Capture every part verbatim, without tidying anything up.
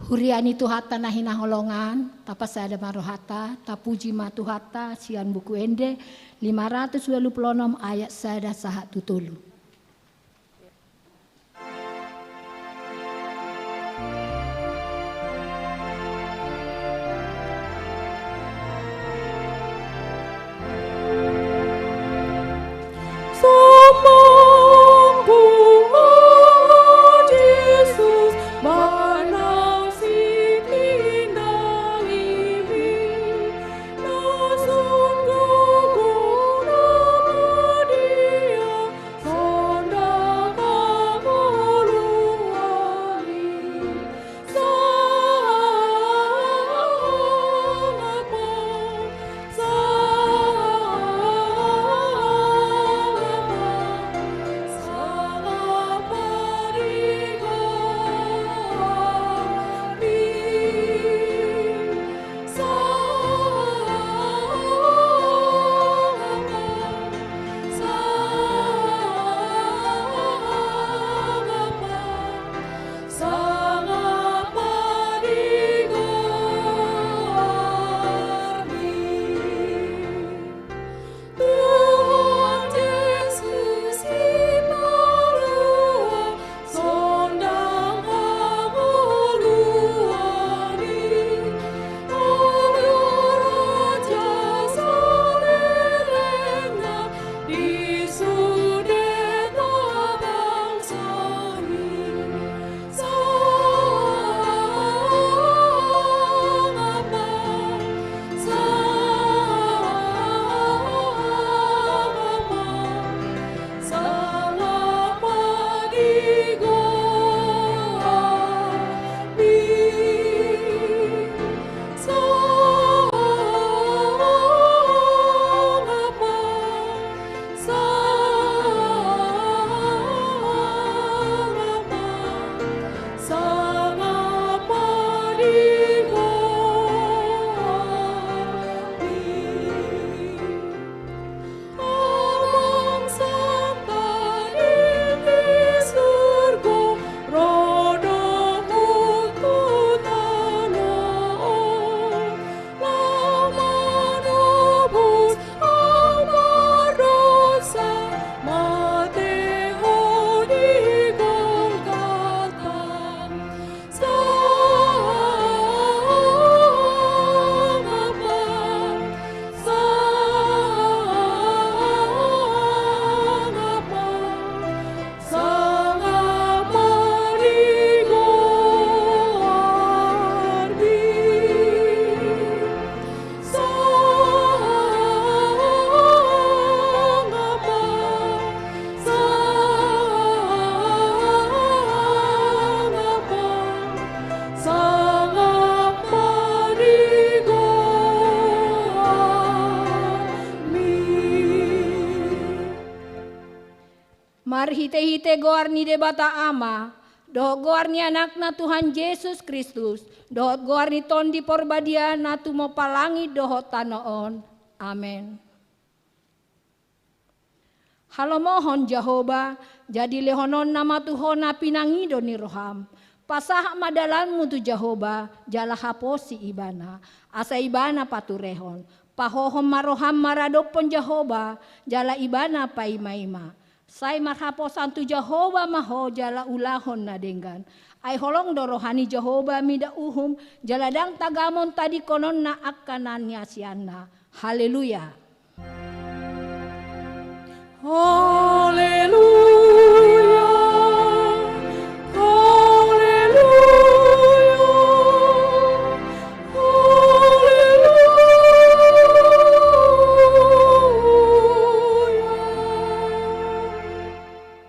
Huria ni Tuhanta na hinaholongan, tapasada ma rohanta, tapuji ma Tuhanta sian Buku Ende lima ratus ualu pulu onom ayat sada sahat tu tolu. Marhitehite goar ni Debata Ama, dohot goar ni Anakna Tuhan Jesus Kristus, dohot goar ni Tondi Porbadia na tumompa langit dohot tano on. Amen. Halomohon Jahowa, jadi lehononna ma tu ho na pinangido ni roham. Pasahat ma dalanmu tu Jahowa, jala haposi Ibana, asa Ibana paturehon. Pahohom ma roham maradophon Jahowa, jala Ibana paimaima. Sai marhaposan tu Jahowa ma ho jala ulahon na denggan. Ai holong do roha ni Jahowa mida uhum, jala ndang tagamon tadingkononna angka na niasianna. Haleluya. Haleluya. Haleluya. Haleluya.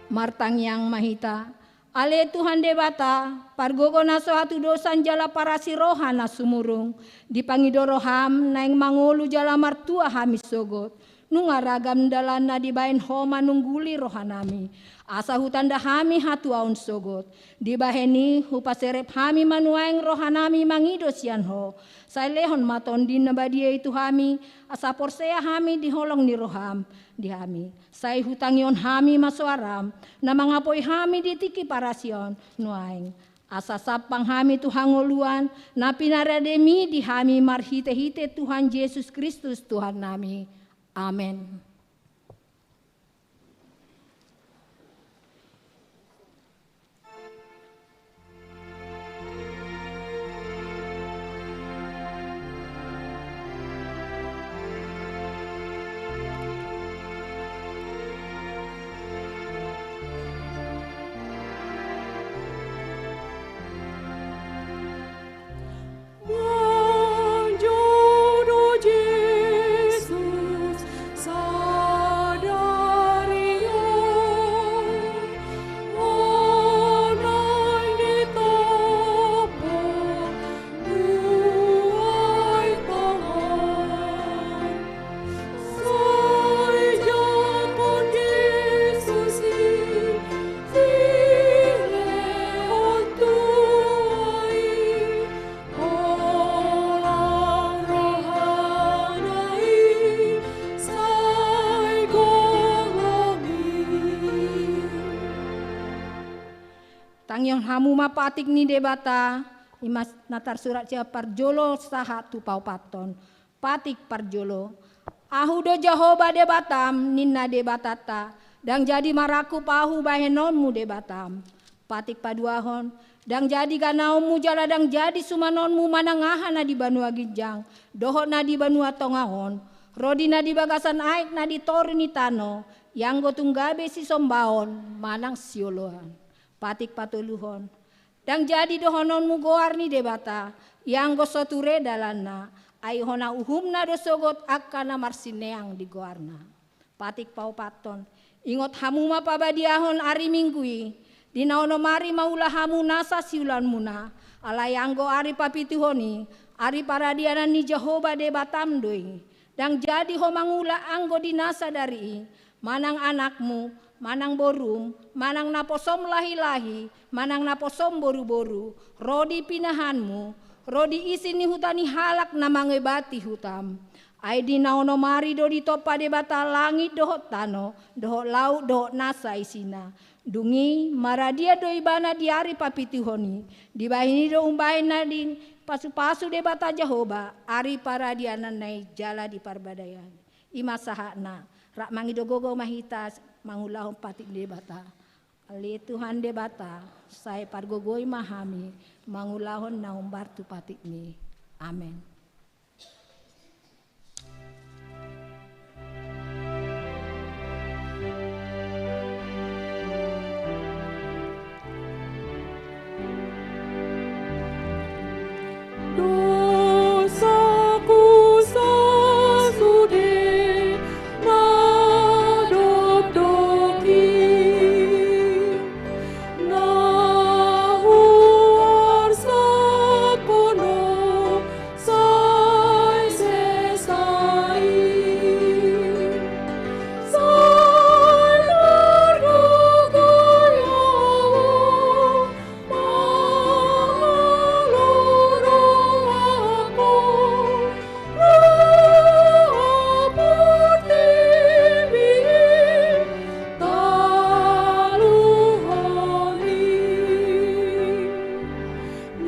Martangiang ma hita. Ale Tuhan Debata, pargogo na so hatudosan jala parasi roha na sumurung, dipangido roham naeng mangolu jala martua hami sogot. Nunga ragam dalan na dibahen ho manungguli rohanami, asa hutanda hami hatuaon sogot. Dibahen i hupaserep hami ma nuaeng rohanami mangido sian ho. Sai lehon ma Tondim na badia i tu hami, asa porsea hami di holong ni roham di hami. Sai hutangihon hami ma soaram, na mangapoi hami di tingki parasi on nuaeng. Asa sampang hami tu hangoluan, na pinarademi di hami marhite-hite Tuhan Jesus Kristus Tuhannami. Amen. Manjou do Jesus sadari on, on naeng ditompa nuaeng tongon. Sai jangkon Jesus i, dilehon tua i, holan rohana i sai golom i. Tangihon hamu ma patik ni Debata, i ma na tarsurat sian parjolo sahat tu paopathon. Patik parjolo. Ahu do Jahowa Debatam, ninna Debatanta, ndang jadi marangkup ahu bahenonmu Debatam. Patik paduahon. Ndang jadi ganaonmu jala ndang jadi sumanonmu manang aha na di banua ginjang dohot na di banua tonga on, ro di na di bagasan aek na di toru ni tano, ianggo tung gabe sisombaon manang sioloan. Patik patoluhon. Ndang jadi dohononmu goar ni Debata, ianggo so ture dalanna, ai hona uhumna do sogot angka na marsineang di goarna. Patik paopathon. Ingot hamu ma pabadiahon ari Minggu i, di na onom ari ma ula hamu nasa siulaonmuna, alai anggo ari papituhon i, ari paradianan ni Jahowa Debatam do i. Ndang jadi ho mangula anggo di na sadari i, manang anakmu, manang borum, manang naposom lahi-lahi, manang naposom boru-boru, ro di pinahanmu, ro di isi ni huta ni halak na mangebati hutam. Ai di na onom ari do ditompa Debata langit dohot tano, dohot laut dohot nasa isina. Dung i maradia do ibana di ari papituhon i, dibahen i do umbahen na dipasu-pasu Debata Jahowa ari paradiananna i jala di parbadaian. I ma sahatna, rap mangido gogo ma hita mangulahon patik ni Debata. Ale Tuhan Debata, sai pargogoi ma hami mangulahon na hombar tu patikmi. Amen. Dosaku sasude na dokdok i, na huarsap Ho do sai sesa i, sai margogo ahu, mangalo rohangku, roha portibi i taluhon i.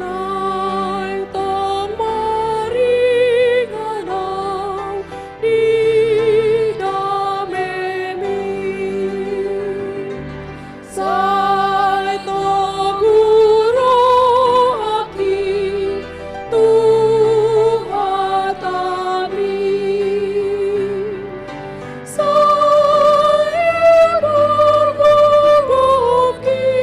Naeng tong maringanan di damemi, sai togu rohangki tu hatami. Sai margogo ahu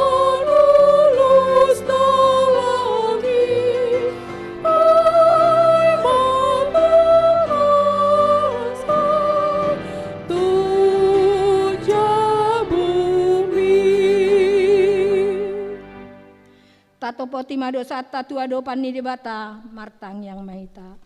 manolos dalan i, ai manang aha tu jabumi. Tatopoti ma dosanta tu adopan ni Debata, martangiang ma hita.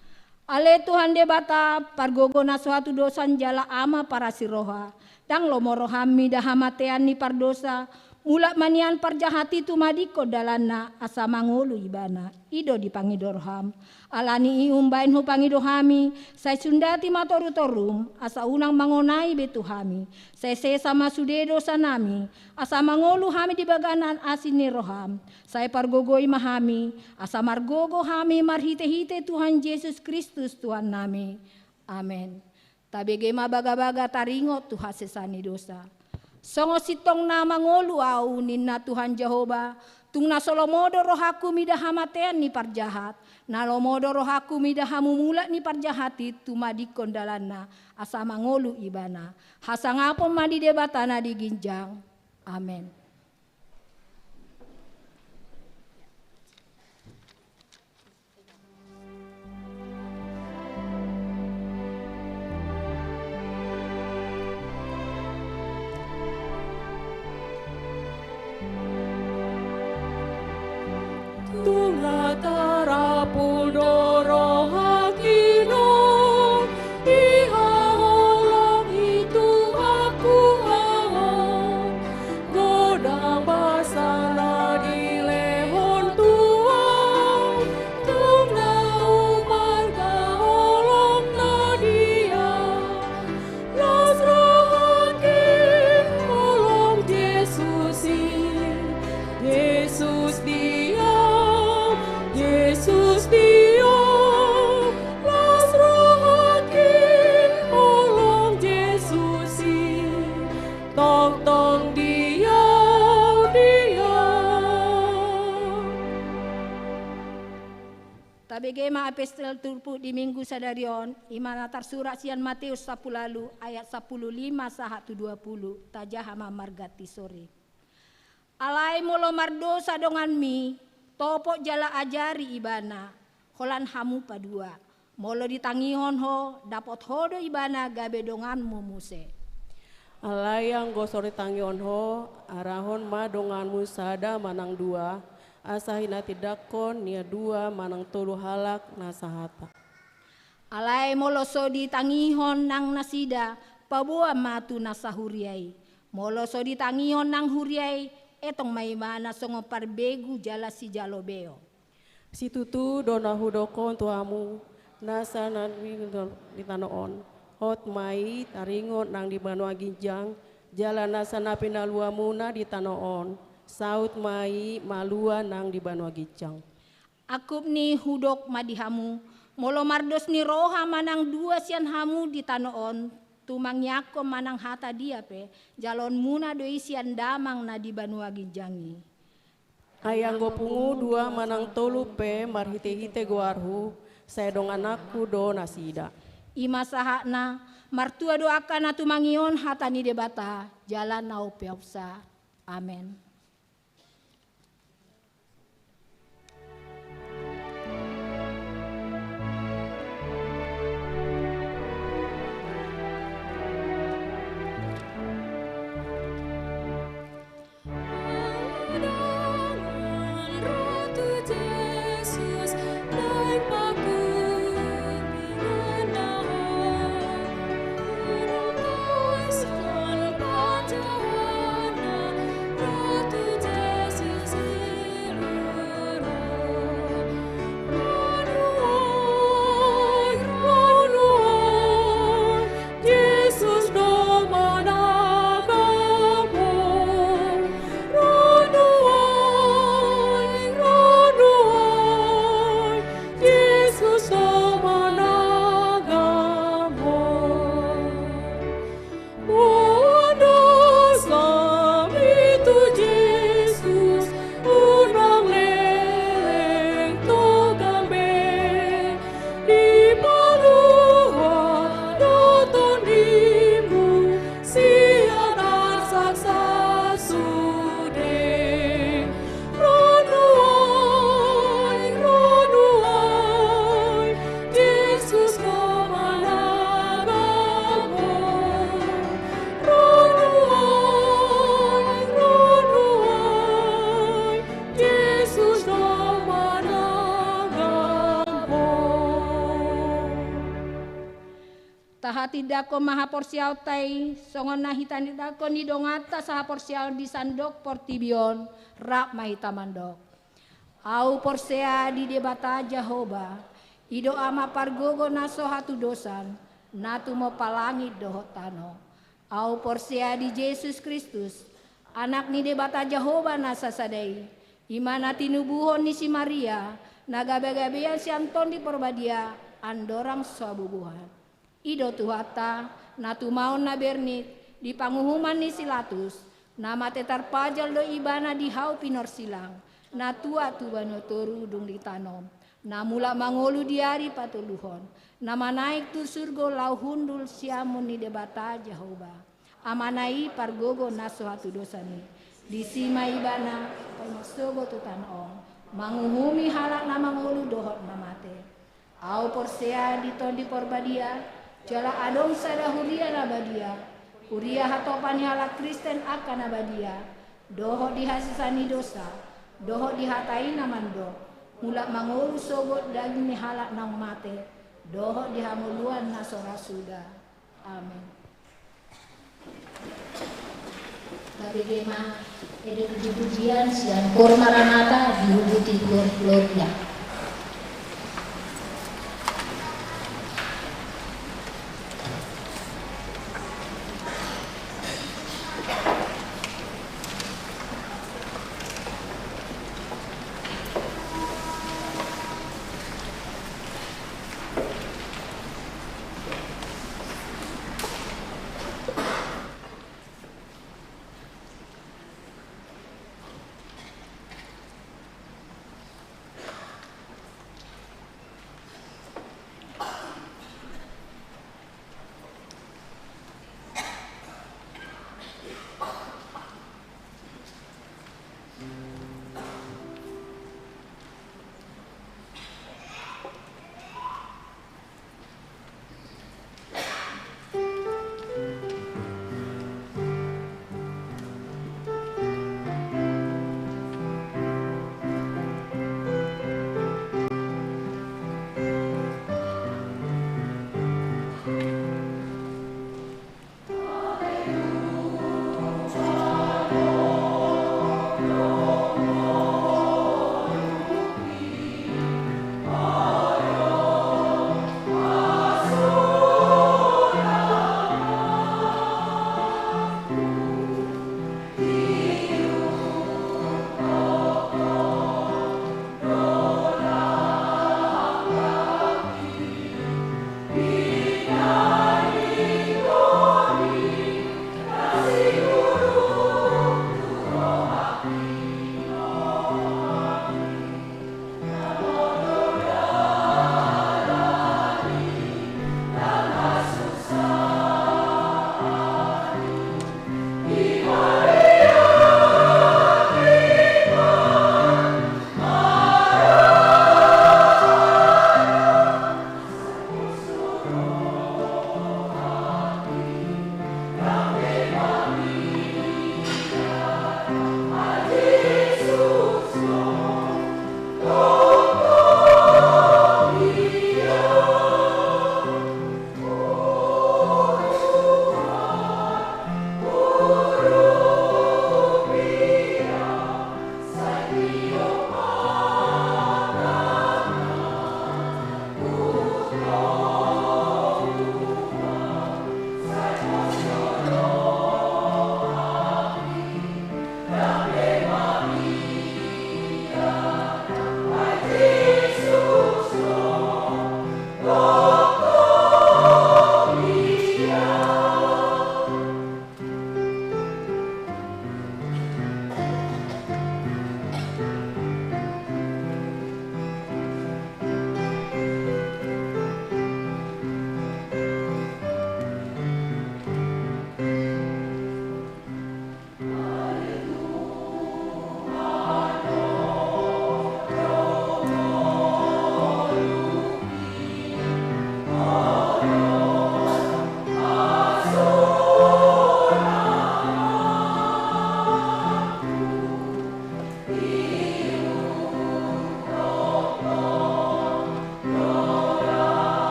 Ale Tuhan Debata, pargogo na so hatudosan jala Ama parasi roha, ndang lomo roham mida hamatean ni pardosa, Mulak ma nian parjahat i tumadingkon dalanna, asa mangolu ibana. I do dipangido roham. Ala ni i umbahen hupangido hami, sai sundati ma torutorum, asa unang mangonai be tu hami. Sai sesa ma sude dosanami, asa mangolu hami di bagasan asi ni roham. Sai pargogoi ma hami, asa margogo hami marhitehite Tuhan Jesus Kristus Tuhannami. Amen. Tabege ma bagabaga taringot tu hasesaan ni dosa. Songon sintong na mangolu ahu, ninna Tuhan Jahowa, tung na so lomo do rohangku mida hamatean ni parjahat, na lomo do rohangku mida hamumulak ni parjahat i tumadingkon dalanna, asa mangolu ibana. Hasangapon ma di Debata na di ginjang. Amen. Tung na tarapul do rohangki nuaeng, di haholongi Tuhanku ahu. Godang basa na dilehon Tuhan, tung na umarga holong na dia. Las rohangki holong Jesus i, Jesus dia, Jesus dia. Las rohangki holong Jesus i, tongtong dia, dia. Tabege ma epistel turpuk di Minggu sadari on, i ma na tarsurat sian Mateus sampulu ualu ayat sampulu lima sahat tu dua pulu, tajaha ma marganti sori. Alai molo mardosa donganmi, topot jala ajari ibana, holan hamu padua. Molo ditangihon ho, dapot ho do ibana gabe donganmu muse. Alai anggo so ditangihon ho, arahon ma donganmu sada manang dua, asa hinatindangkon na dua manang tolu halak na sahata. Alai molo so ditangihon nang nasida, paboa ma tu na sahuria i. Molo so ditangihon nang huria i, etong ma ibana songon parbegu jala sijalo beo. Situtu do na hudokhon tu hamu, nasa na di, di tano on, hot ma i taringot nang di banua ginjang, jala nasa na pinaluamuna di tano on, saut ma i malua nang di banua ginjang. Angkup ni hudok ma di hamu, molo mardos ni roha manang dua sian hamu di tano on, tumangiangkon manang hata dia pe, jaloonmuna do i sian Damang na di banua ginjang i. Ai anggo pungu dua manang tolu pe marhitehite goarhu, sai dongananku do nasida. I ma sahatna, martua do angka na tumangihon hata ni Debata, jala na umpeopsa. Amen. Tahatindangkon ma haporseaonta i, songon na hitindangkon ni donganta sahaporseaon di sandok portibi on, rap ma hita mandok. Ahu porsea di Debata Jahowa, i do Ama pargogo na so hatudosan, na tumompa langit dohot tano. Ahu porsea di Jesus Kristus, Anak ni Debata Jahowa na sasada i, i ma na tinubuhon ni si Maria, na gabegabean sian Tondi Porbadia, andorang so habubuhan. I do Tuhanta, na tumaon na bernit, di panguhuman ni si Latus, na mate tarpajal do ibana di hau pinorsilang, na tuat tu banua toru dung ditanom, na mulak mangolu di ari patoluhon, na manaek tu surgo laho hundul siamun ni Debata Jahowa. Amana i pargogo na so hatudosan i. Disi ma ibana paima sogot tu tano on, manguhumi halak na mangolu dohot na mate. Ahu porsea di Tondi Porbadia, jala adong sada huria na badia, huria hatopan ni halak Kristen angka na badia, dohot di hasesaan ni dosa, dohot di hata i na mandok, mulak mangolu sogot daging ni halak naung mate, dohot di hangoluan na so ra suda. Amen. Tabege ma ende pujipujian sian Kor Maranatha di hubuti Kor Gloria.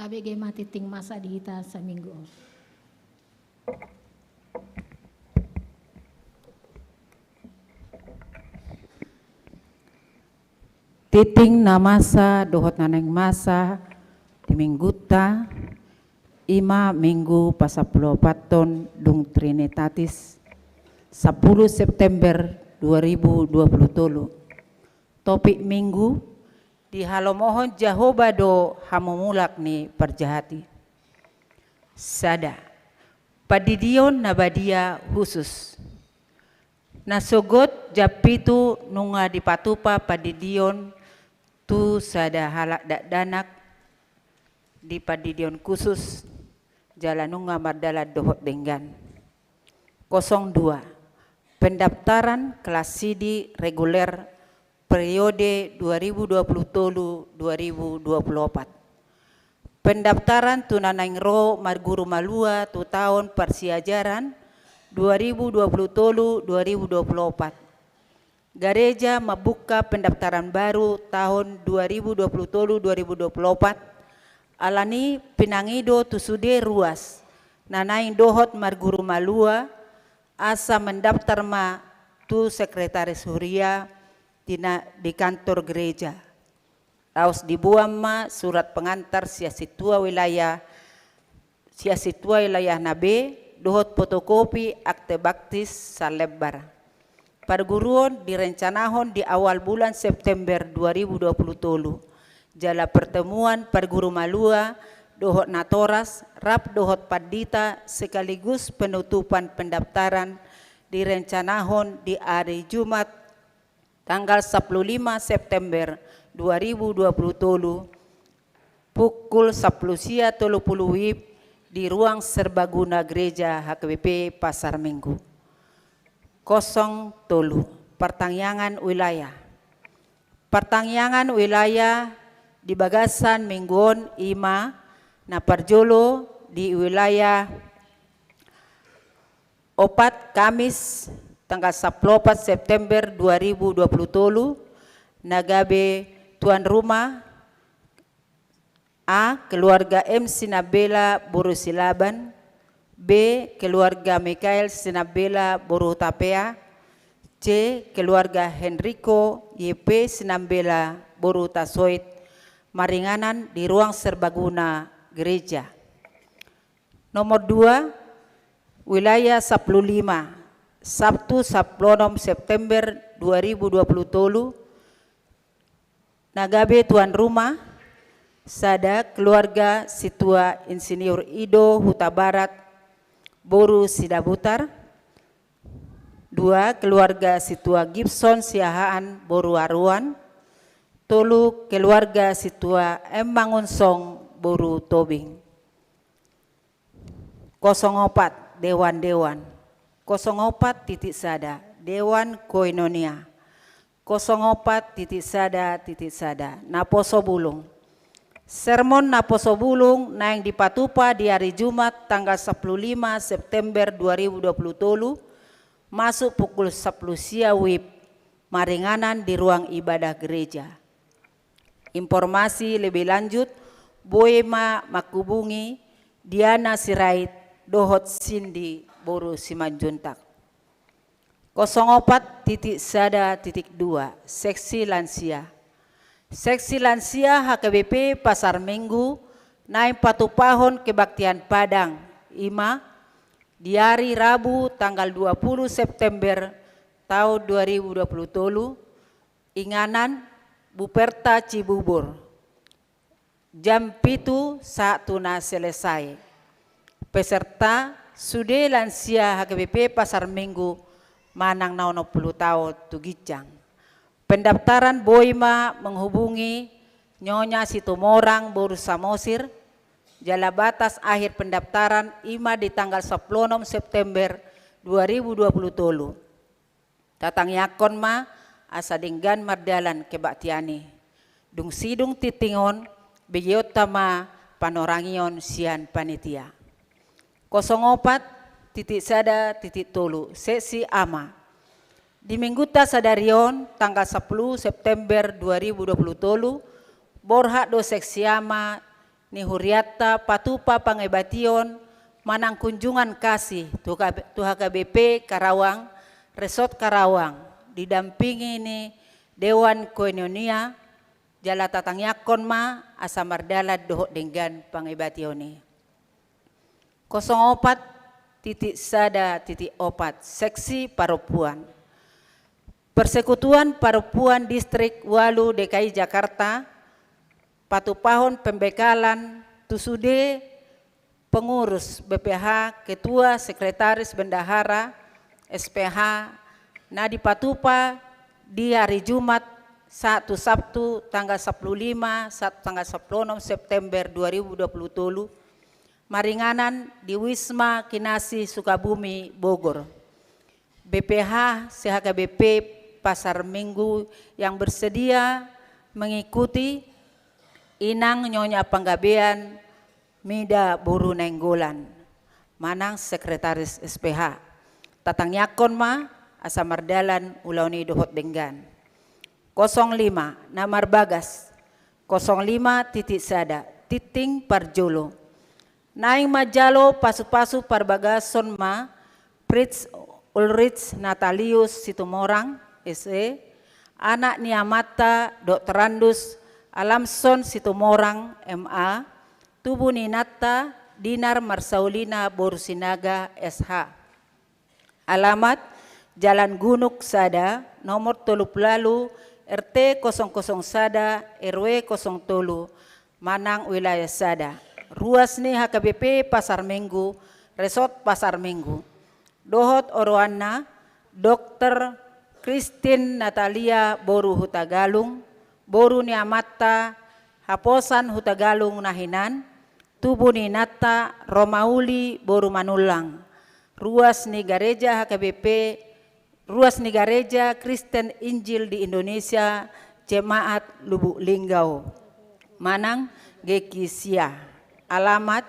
Bege ma tingting masa di hita saminggu on. Tingting na masa dohot na naeng masa di minggunta, i ma minggu pasampuluopathon dung Trinitatis, sampulu September dua ribu dua puluh tolu. Topik minggu: Dihalomohon Jahowa do hamumulak ni parjahat i. Sada. Pandidion na badia husus. Na sogot jam pitu nunga dipatupa pandidion tu sada halak dakdanak di pandidion khusus, jala nunga mardalan dohot denggan. Kosong dua. Pendaftaran kelas sidi reguler periode dua ribu dua puluh tolu dua ribu dua puluh opat. Pendaftaran tu na naeng ro marguru malua tu taon parsiajaran dua ribu dua puluh tolu dua ribu dua puluh opat. Gareja mambuka pendaftaran baru taon dua ribu dua puluh tolu dua ribu dua puluh opat, alani pinangido tu sude ruas na naeng dohot marguru malua, asa mendaftar ma tu sekretaris huria di na, di kantor gereja. Laos diboan ma surat pengantar sian sintua wilayah, sian sintua wilayah na be, dohot fotokopi akte baptis salembar. Parguruon direncanahon di awal bulan September dua ribu dua puluh tolu. Jala pertemuan parguru malua dohot natoras rap dohot pandita sekaligus penutupan pendaftaran direncanahon di ari Jumat tanggal sampulu lima September dua ribu dua puluh tolu, pukul sampulu sia tolu pulu WIB di ruang serbaguna Gereja H K B P Pasar Minggu. Kosong tolu. Partangiangan wilayah. Partangiangan wilayah di bagasan minggu on i ma: Na parjolo di wilayah opat, Kamis tanggal sampulu opat September dua ribu dua puluh tolu, na gabe tuan rumah: A, keluarga M Sinambela boru Silaban, B, keluarga Mikael Sinambela boru Hutapea, C, keluarga Henrico Y P Sinambela boru Hutasoit, maringanan di ruang serbaguna gereja. Nomor dua, wilayah sampulu lima, Sabtu sampulu onom September dua ribu dua puluh tolu, na gabe tuan rumah: sada, keluarga sintua Insinyur Ido Hutabarat boru Sidabutar, dua, keluarga sintua Gibson Siahaan boru Aruan, tolu, keluarga sintua M Mangunsong boru Tobing. Kosong opat, dewan-dewan. Kosong opat titik sada, dewan koinonia. Kosong opat titik sada titik sada, naposo bulung. Sermon naposo bulung naeng dipatupa di ari Jumat tanggal sampulu lima September dua ribu dua puluh tolu, masuk pukul sampulu sia WIB, maringanan di ruang ibadah gereja. Informasi lebih lanjut boi ma manghubungi Diana Sirait dohot Cindy boru Simanjuntak. Kosong opat titik sada titik dua, seksi lansia. Seksi lansia H K B P Pasar Minggu naeng patupahon kebaktian Padang, i ma di ari Rabu tanggal dua puluh September taon dua ribu dua puluh tolu, inganan Buperta Cibubur, jam pitu sahat tu na selesai. Peserta sude lansia H K B P Pasar Minggu manang na onom pulu taon tu ginjang. Pendaftaran boi ma menghubungi Nyonya Situmorang boru Samosir, jala batas akhir pendaftaran i ma di tanggal sampulu onom September dua ribu dua puluh tolu. Tatangiangkon ma asa denggan mardalan kebaktian i. Dung sidung tingting on, begeonta ma panorangion sian panitia. Kosong opat titik sada titik tolu, seksi ama. Di minggunta sadari on, tanggal sampulu September dua ribu dua puluh tolu, borhat do seksi ama ni hurianta patupa pangebation manang kunjungan kasih tu H K B P Karawang, Resort Karawang, didampingi ni Dewan Koinonia, jala tatangiangkon ma asa mardalan dohot denggan pangebation i. Kosong opat titik sada titik opat, seksi parompuan. Persekutuan Parompuan Distrik ualu D K I Jakarta patupahon pembekalan tu sude pengurus B P H, ketua, sekretaris, bendahara, S P H, na dipatupa di hari Jumat sahat tu Sabtu tanggal sampulu lima sahat tanggal sampulu onom September dua ribu dua pulu tolu, maringanan di Wisma Kinasih Sukabumi, Bogor. B P H se-H K B P Pasar Minggu yang bersedia mengikuti, Inang Nyonya Panggabean Mida boru Nainggolan, manang sekretaris S P H. Tatangiangkon ma asa mardalan ulaon i dohot denggan. Kosong lima, na marbagas, kosong lima titik sada, tingting parjolo. Naeng manjalo pasupasu parbagason ma Fritz Ulrich Natalius Situmorang, S E, anak ni amanta Doktorandus Alamson Situmorang, M A, tubu ni inanta Dinar Marsaulina boru Sinaga, S H. Alamat, Jalan Gunuk sada, nomor tolu pulu ualu, R T kosong kosong sada, R W kosong tolu, manang wilayah sada. Ruas ni H K B P Pasar Minggu, Resort Pasar Minggu. Dohot oroanna, Doktor Christine Natalia boru Hutagalung, boru ni amanta Haposan Hutagalung na hinan, tubu ni inanta Romauli boru Manullang. Ruas ni gareja H K B P, ruas ni gareja Kristen Injil di Indonesia, Jemaat Lubuk Linggau, manang G K I S I A. Alamat,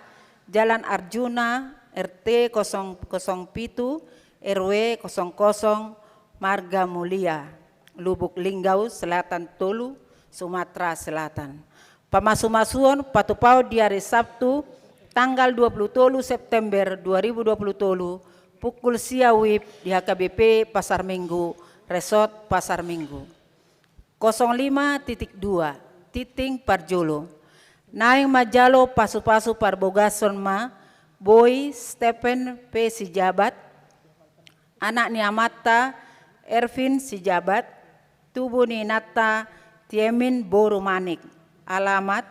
Jalan Arjuna, R T kosong kosong pitu, R W kosong kosong, Marga Mulia, Lubuk Linggau Selatan tolu, Sumatera Selatan. Pamasumasuon patupahon di hari Sabtu, tanggal dua pulu tolu September dua ribu dua pulu tolu, pukul sia WIB di H K B P Pasar Minggu, Resort Pasar Minggu. Kosong lima titik dua, tingting parjolo. Naeng manjalo pasupasu parbagason ma Boy Stephen P. Sijabat, anak ni amanta Ervin Sijabat, tubu ni inanta Tiemin boru Manik. Alamat,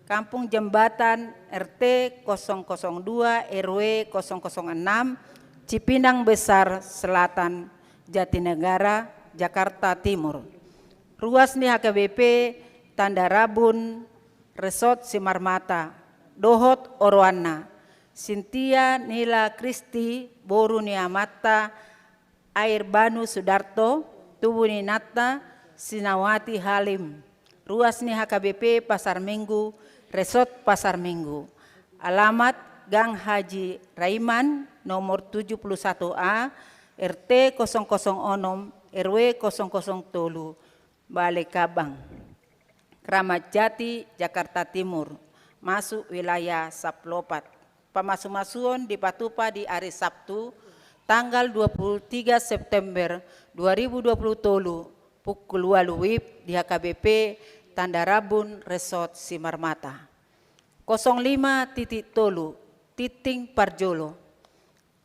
Kampung Jembatan, R T kosong kosong dua, R W kosong kosong enam, Cipinang Besar Selatan, Jatinegara, Jakarta Timur. Ruas ni H K B P Tanda Rabun, Resort Simarmata, dohot oroanna, Sintia Nila Kristi boru ni amanta Airbanu Sudarto, tubu ni inanta Sinawati Halim. Ruas ni H K B P Pasar Minggu, Resort Pasar Minggu. Alamat, Gang Haji Raiman, nomor tujuh puluh satu A, R T kosong kosong onom, R W kosong kosong tolu, Balekabang, Kramat Jati, Jakarta Timur, masuk wilayah sampulu opat. Pamasumasuon dipatupa di ari Sabtu, tanggal dua puluh tiga September dua ribu dua puluh tolu, pukul ualu WIB di H K B P Tanda Rabun Resort Simarmata. Kosong lima titik tolu, tingting parjolo.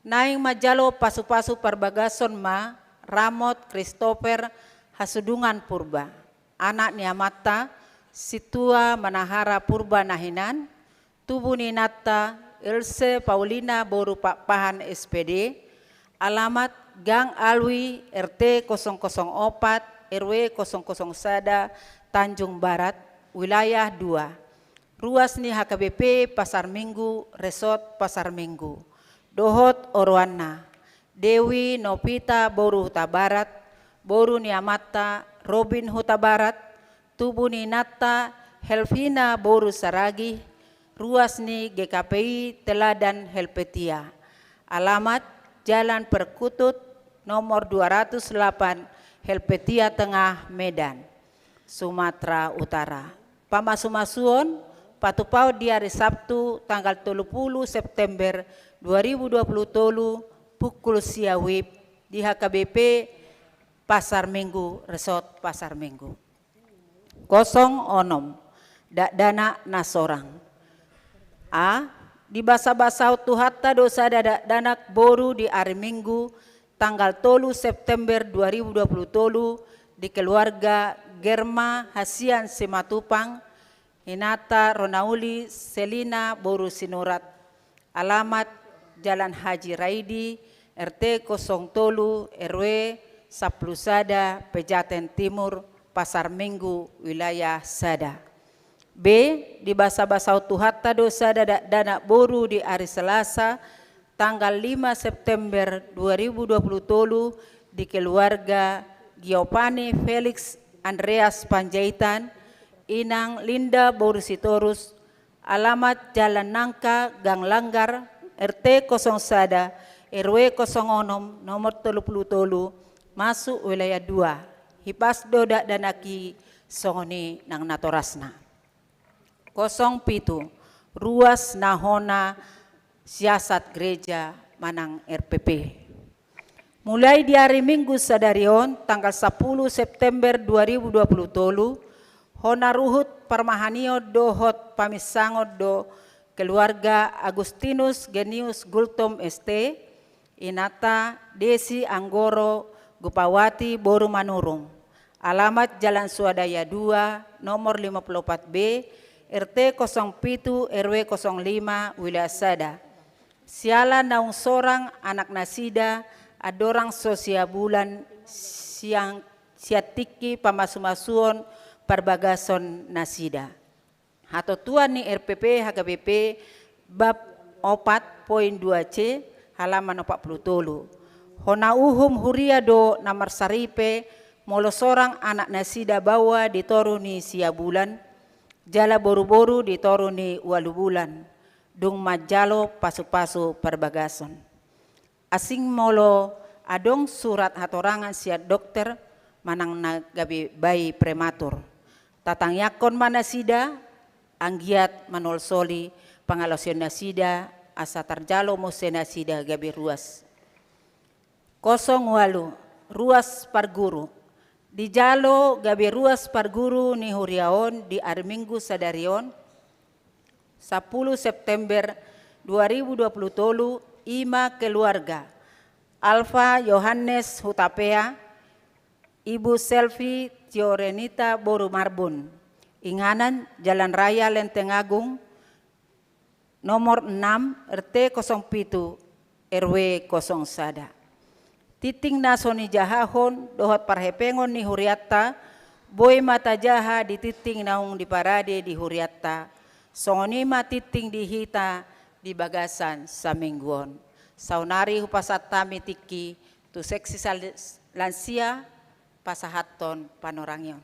Naeng manjalo pasupasu parbagason ma Ramot Christopher Hasudungan Purba, anak ni amanta Situa Manahara Purba na hinan, tubu ni inanta Ilse Paulina boru Pakpahan S P D. Alamat, Gang Alwi, R T kosong kosong opat, R W kosong kosong sada, Tanjung Barat, wilayah dua. Ruas ni H K B P Pasar Minggu, Resort Pasar Minggu, dohot oroanna, Dewi Novita boru Hutabarat, boru ni amanta Robin Hutabarat, tubu ni inanta Helvina boru Saragih, ruas ni G K P I Teladan Helvetia. Alamat, Jalan Perkutut, nomor dua ratus delapan, Helvetia Tengah, Medan, Sumatera Utara. Pamasumasuon Patupaon di ari Sabtu tanggal tolu pulu September dua ribu dua pulu tolu, pukul sia WIB di H K B P Pasar Minggu, Resort Pasar Minggu. Kosong onom, dakdanak na sorang. A, dibasabasahon Tuhanta do sada dakdanak boru di ari Minggu tanggal tolu September dua ribu dua pulu tolu di keluarga Germa Hasian Simatupang, inanta Ronauli Selina boru Sinurat, alamat Jalan Haji Raidi, R T kosong tolu, R W sampulu sada, Pejaten Timur, Pasar Minggu, wilayah sada. B, dibasabasahon Tuhanta do sada dakdanak boru di ari Selasa tanggal lima September dua ribu dua pulu tolu di keluarga Giovanni Felix Andreas Panjaitan, inang Linda boru Sitorus, alamat Jalan Nangka, Gang Langgar, R T kosong sada, R W kosong onom, nomor tolu pulu tolu, masuk wilayah dua. Hipas do dakdanak i songon i nang natorasna. Kosong pitu, ruas na hona siasat gereja manang R P P. Mulai di ari Minggu sadari on, tanggal sampulu September dua ribu dua pulu tolu, hona ruhut parmahanion dohot paminsangon do keluarga Agustinus Genius Gultom S T, inanta Desi Anggoro Gupawati boru Manurung, alamat Jalan Swadaya dua, nomor lima pulu opat B, R T kosong pitu, R W kosong lima, wilayah sada. Siala naung sorang anak nasida, andorang so sia bulan sian, sian tingki pamasumasuon parbagason nasida. Hatontuan ni R P P H K B P bab opat poin dua C, halaman opat pulu tolu. Hona uhum huria do na marsaripe molo sorang anak nasida baoa di toru ni sia bulan, jala boruboru di toru ni ualu bulan, dung manjalo pasupasu parbagason. Asing molo adong surat hatorangan sian dokter manang na gabe bayi prematur, tatangiangkon ma nasida, anggiat manolsoli pangalaosion nasida, asa tarjalo muse nasida gabe ruas. Kosong ualu, ruas parguru. Dijalo gabe ruas parguru ni huria on di ari Minggu sadari on, sampulu September dua ribu dua pulu tolu, i ma keluarga Alfa Yohanes Hutapea, Ibu Selvi Tiorenita boru Marbun, inganan Jalan Raya Lenteng Agung, nomor enam, R T kosong pitu, R W kosong sada. Tingting na so nijahahon dohot parhepengon ni hurianta, boi ma tajaha di tingting naung diparade di hurianta. Songon i ma tingting di hita di bagasan saminggu on. Saonari hupasahat hami tingki tu seksi sal-, lansia pasahathon panorangion.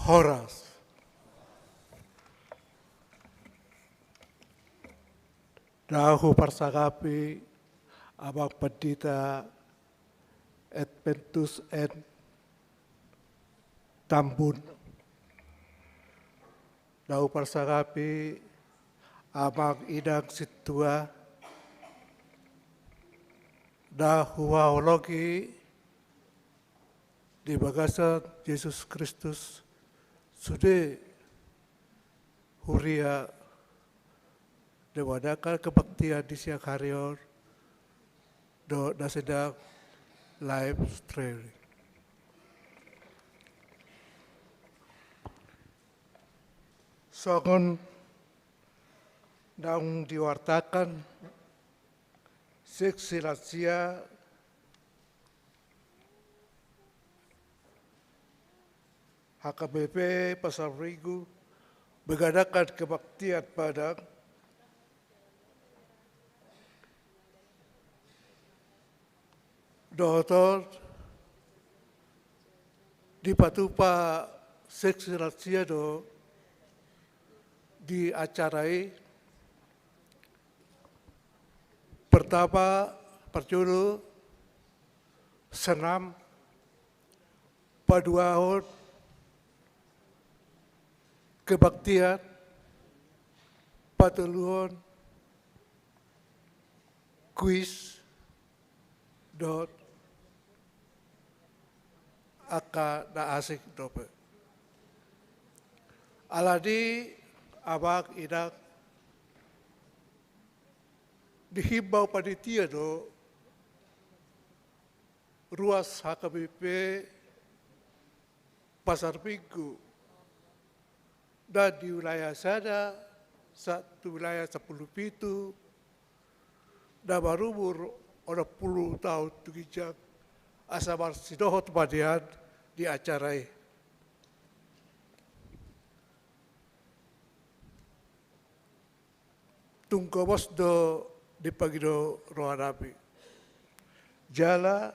Horas. Ndang huparsangapi Amang Pandita Adventus N Tambun. Ndang huparsangapi Amang Inang Sintua. Ndang huhaholongi di bagasan Jesus Kristus sude huria na manangkan kebaktian di siang hari on dohot na sedang live streaming. Songon naung diwartakan seksi lansia H K B P Pasar Minggu mengadakan kebaktian Padang, Dohot on, dipatupa seksi lansia do di acara i. Pertama, parjolo, senam, paduahon, kebaktian, patoluhon, kuis, dohot angka na asing dope. Alani, amang inang, dihimbau panitia do ruas H K B P Pasar Minggu na di wilayah sada sahat tu wilayah sampulu pitu, na marumur onom pulu taon tu ginjang, asa marsidohot ma nian di acara i. Tung gomos do dipangido rohanami. Jala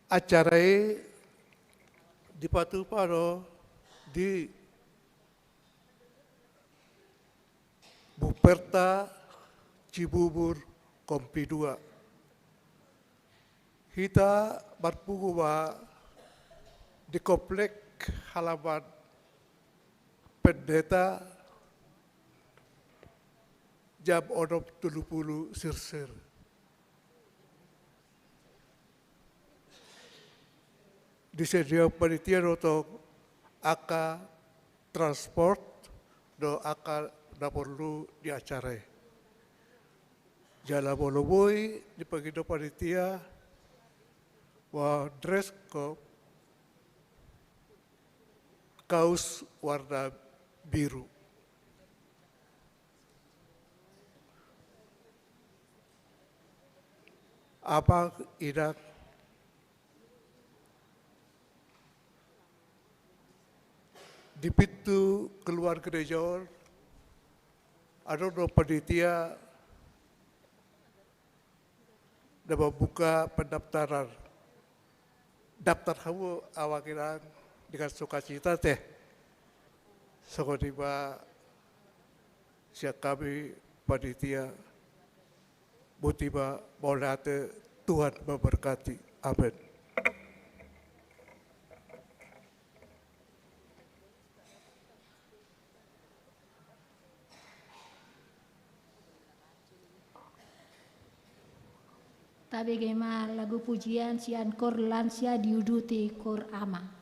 acara i dipatupa do di Bumperta Cibubur Kompi dua. Hita marpungu ma di komplek halaman pendeta jam onom tolu pulu sirsir. Disediaon panitia do tong angka transport dohot angka na porlu di acara i. Jala molo boi dipangido panitia, wah, dress code, kaus warna biru. Amang inang, di pintu keluar gereja on adong do panitia na mambuka pendaftaran. Daftar hamu amang inang dengan sukacita te. Songon i ma sian hami panitia. Boti ma, mauliate, Tuhan memberkati. Amen. Tabege ma lagu pujian sian kor lansia diuduti kor ama.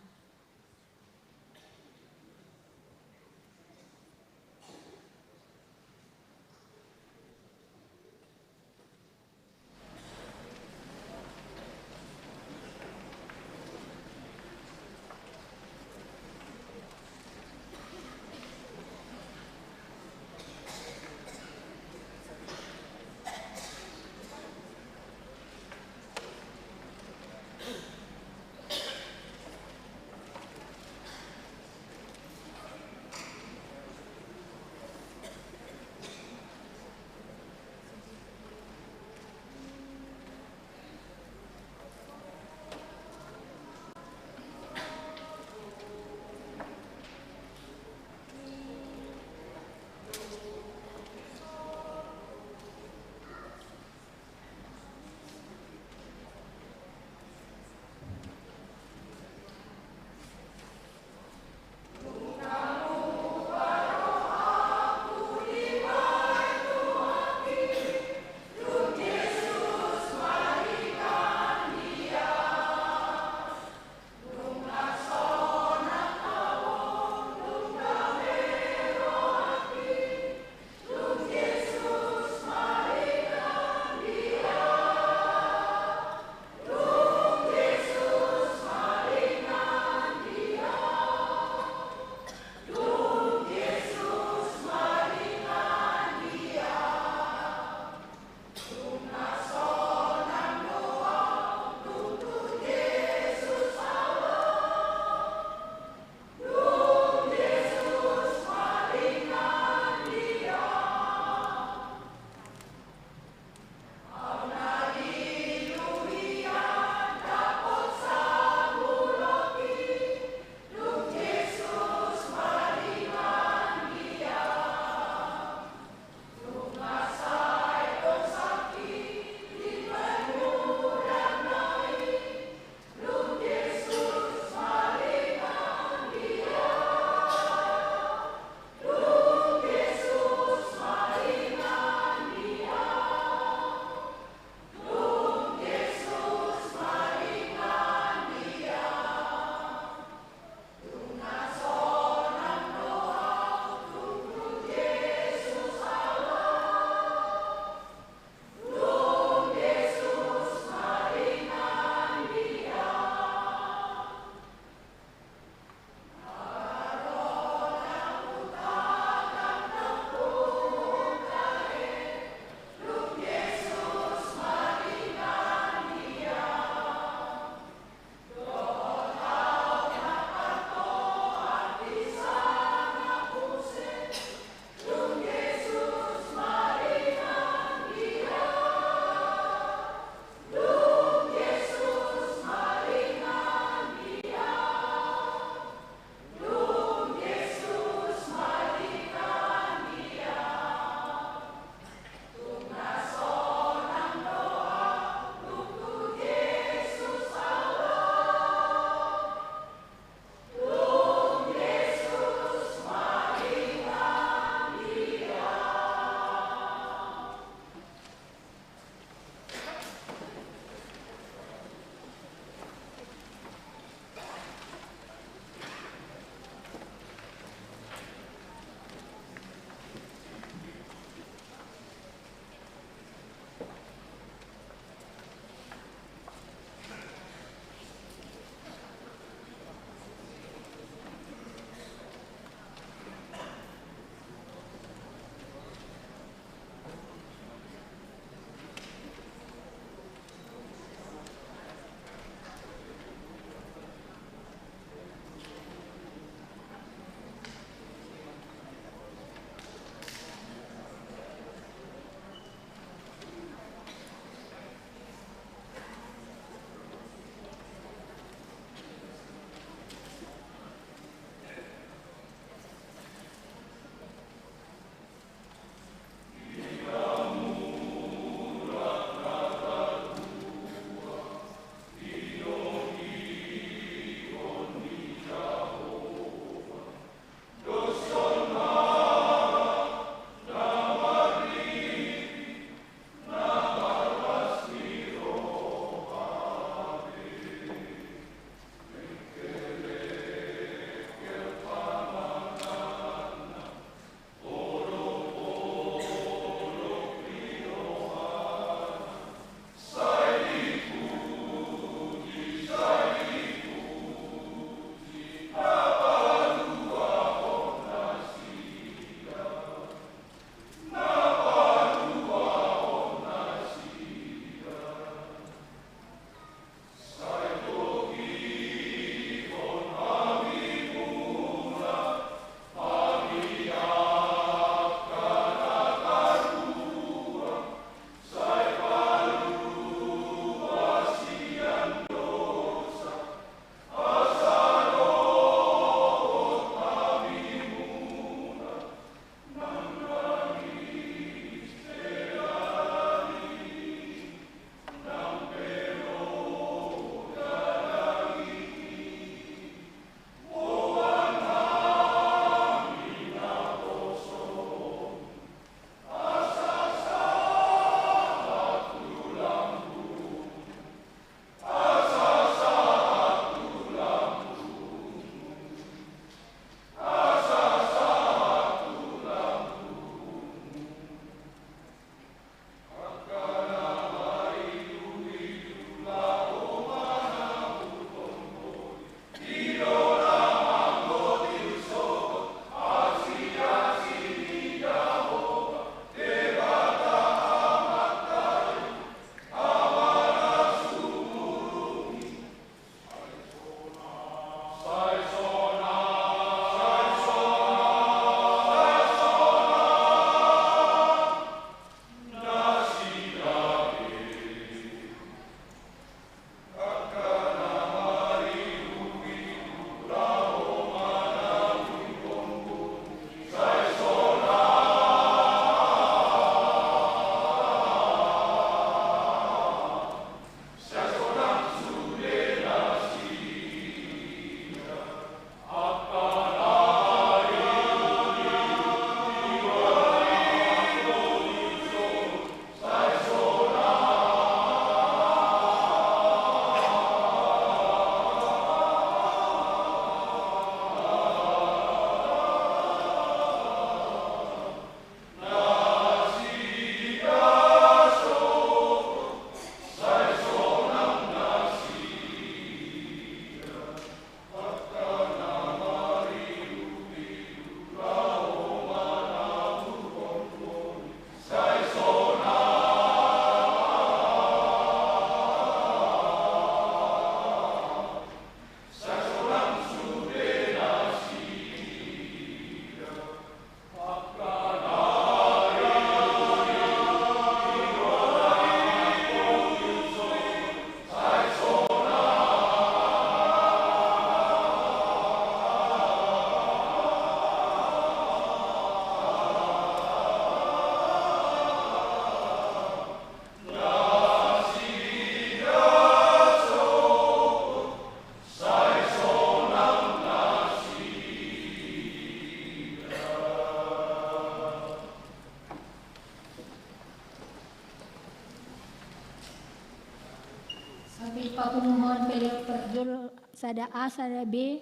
Papunguhon peleon parjolo sada A sada B,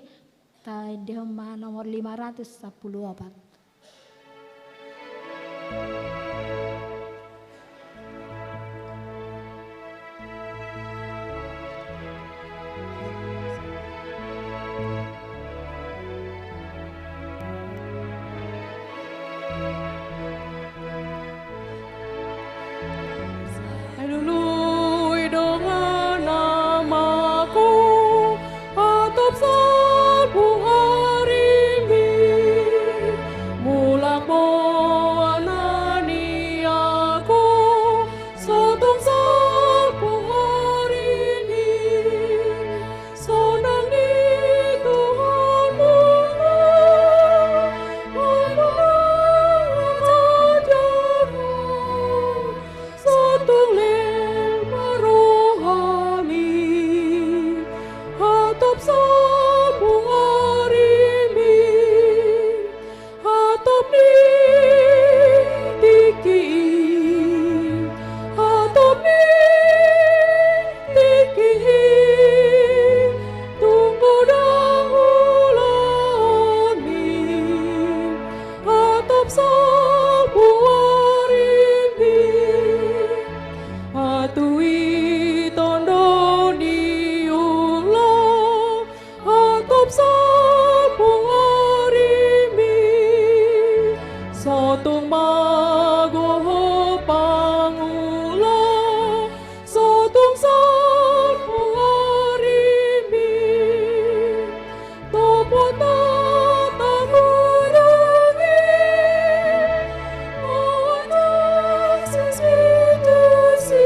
taendehon ma nomor lima ratus sampulu opat. Sai lului dongan amaku, hatop salpu arimi, mulak ma ananiaku, so tung salpu arimi, sonang ni Tuhan muna, ai muna ajaran, so tung leleng ma rohami, hatop salpu arimi, hatop ni tingki i, hatop ni tingki i, tung godang ulaonmi, hatop salpu arimi, hatop i tondo ni ulaon, hatop salpu arimi, so tung mago ho pangula, so tung salpu arimi, topot hata hurang i, o Jesus Kristus i,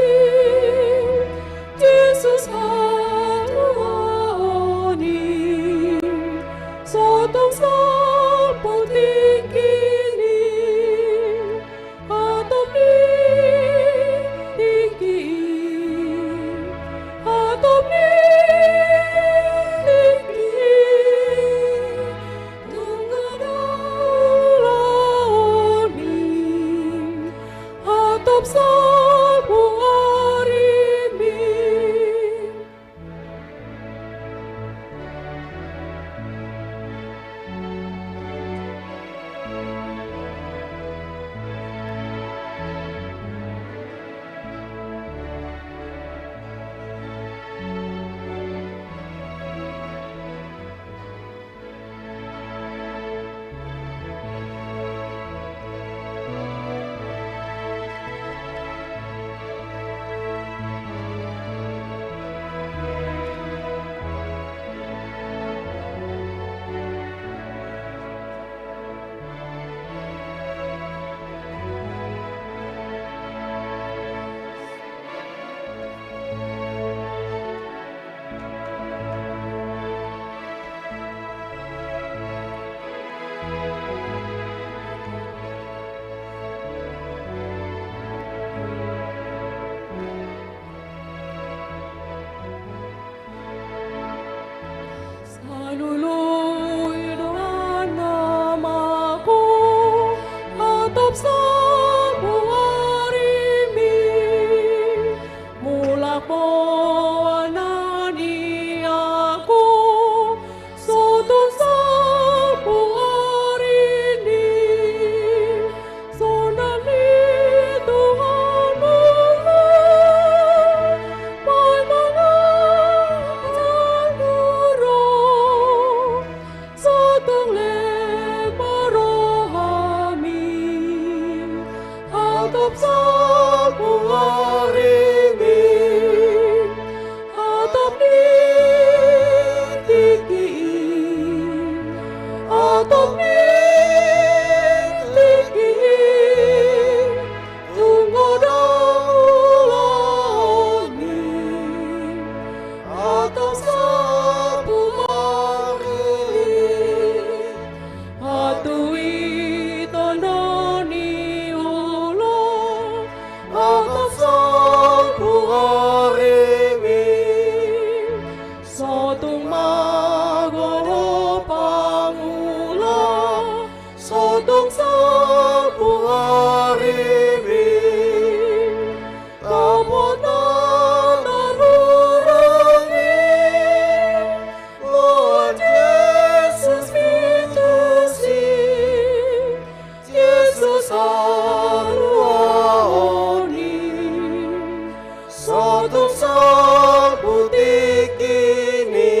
Tung salpu tingki ni,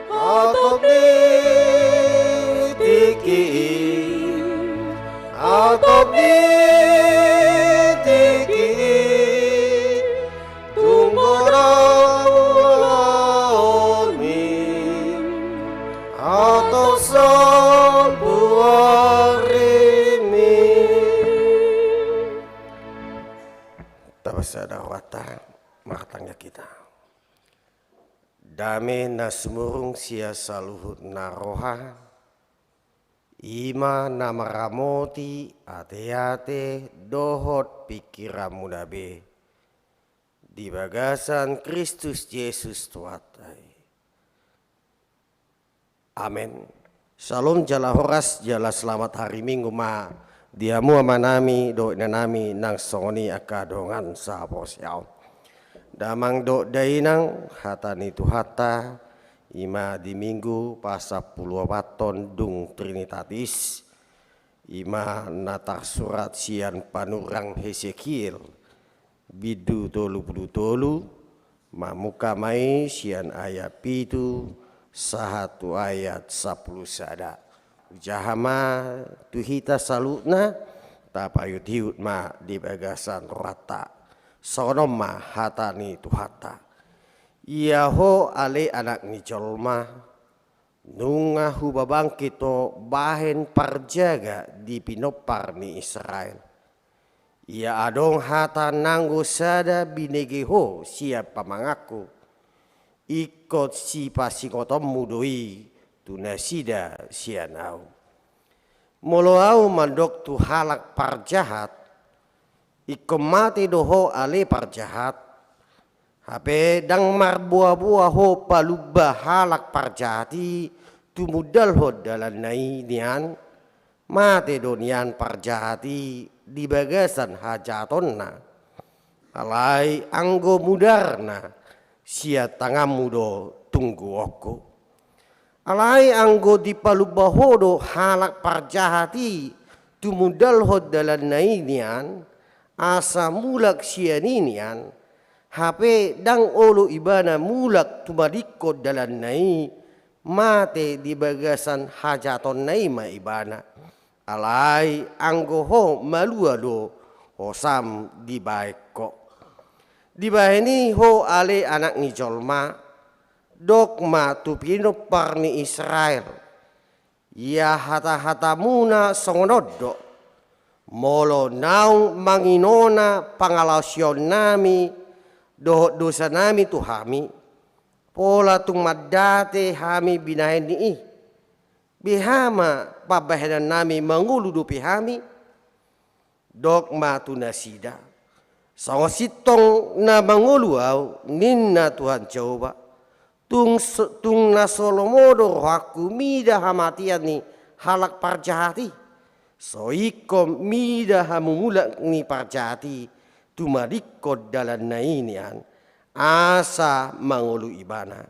hatop ni tingki i, hatop ni tingki i, tung godang ulaon ni, hatop salpu ari ni. Tapasada rohanta, martangiang hita. Dame na sumurung sian saluhut na roha, i ma na maramoti ateate dohot pingkiranmuna be, di bagasan Kristus Jesus Tuhanta i. Amen. Syalom, jala horas, jala selamat hari Minggu ma di hamu amanami dohot inanami nang songon i angka dongan saporseaon. Damang dohot dainang, hata ni Tuhanta, i ma di Minggu pasampuluopathon dung Trinitatis, i ma na tarsurat sian panurang Hesekiel, bindu tolu pulu tolu, mamungka ma i sian ayat pitu sahat tu ayat sampulu sada. Hujaha ma tu hita saluhutna, tapaihutihut ma di bagasan rohanta. Songon on ma hata ni Tuhanta. Ia ho ale anak ni jolma, nunga hupabangkit ho bahen parjaga di pinompar ni Israel. Ia adong hata nanggo sada binege ho sian pamanganku, ingkon sipasingotonmu do i tu nasida sian ahu. Molo ahu mandok tu halak parjahat, ingkon mate do ho ale parjahat, hape ndang marboaboa ho palumba halak parjahat i tumundalhon dalanna i nian, mate do nian parjahat i di bagasan hajahatonna. Alai anggo mudarna sian tanganmu do tungguonku. Alai anggo dipalumba ho do halak parjahat i tumundalhon dalanna i nian, asa mulak sian i nian, hape ndang olo ibana mulak tumalingkon dalanna i, mate di bagasan hajahatonna i ma ibana. Alai anggo ho malua do hosam dibahen ho. Dibahen i ho ale anak ni jolma, dok ma tu pinompar ni Israel, ia hatahatamuna songon on do: Molo naung manginona pangalaosionami dohot dosanami tu hami, pola tung mandate hami binahen ni i, beha ma pambahenannami, mangolu dope hami? Dok ma tu nasida: Songon sintong na mangolu ahu, ninna Tuhan Jahowa, tung so-, tung na so lomo do rohangku mida hamatean ni halak parjahat i, so ingkon mida hamumulak ni parjahat i tumalingkon dalanna i nian, asa mangolu ibana.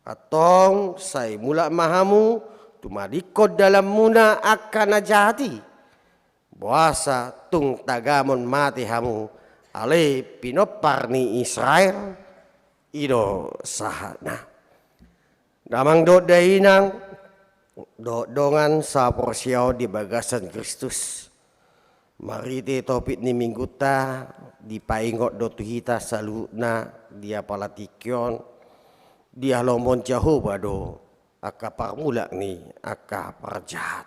Antong sai mulak ma hamu tumalingkon dalanmuna angka na jahat i, boasa tung tagamon mate hamu ale pinompar ni Israel? I do sahatna. Damang dohot dainang, dohot dongan saporseaon di bagasan Kristus. Marhite topik ni Minggunta, dipaingot do tu hita saluhutna di apala tingki on, dialomohon Jahowa do angka parmulak ni angka parjahat.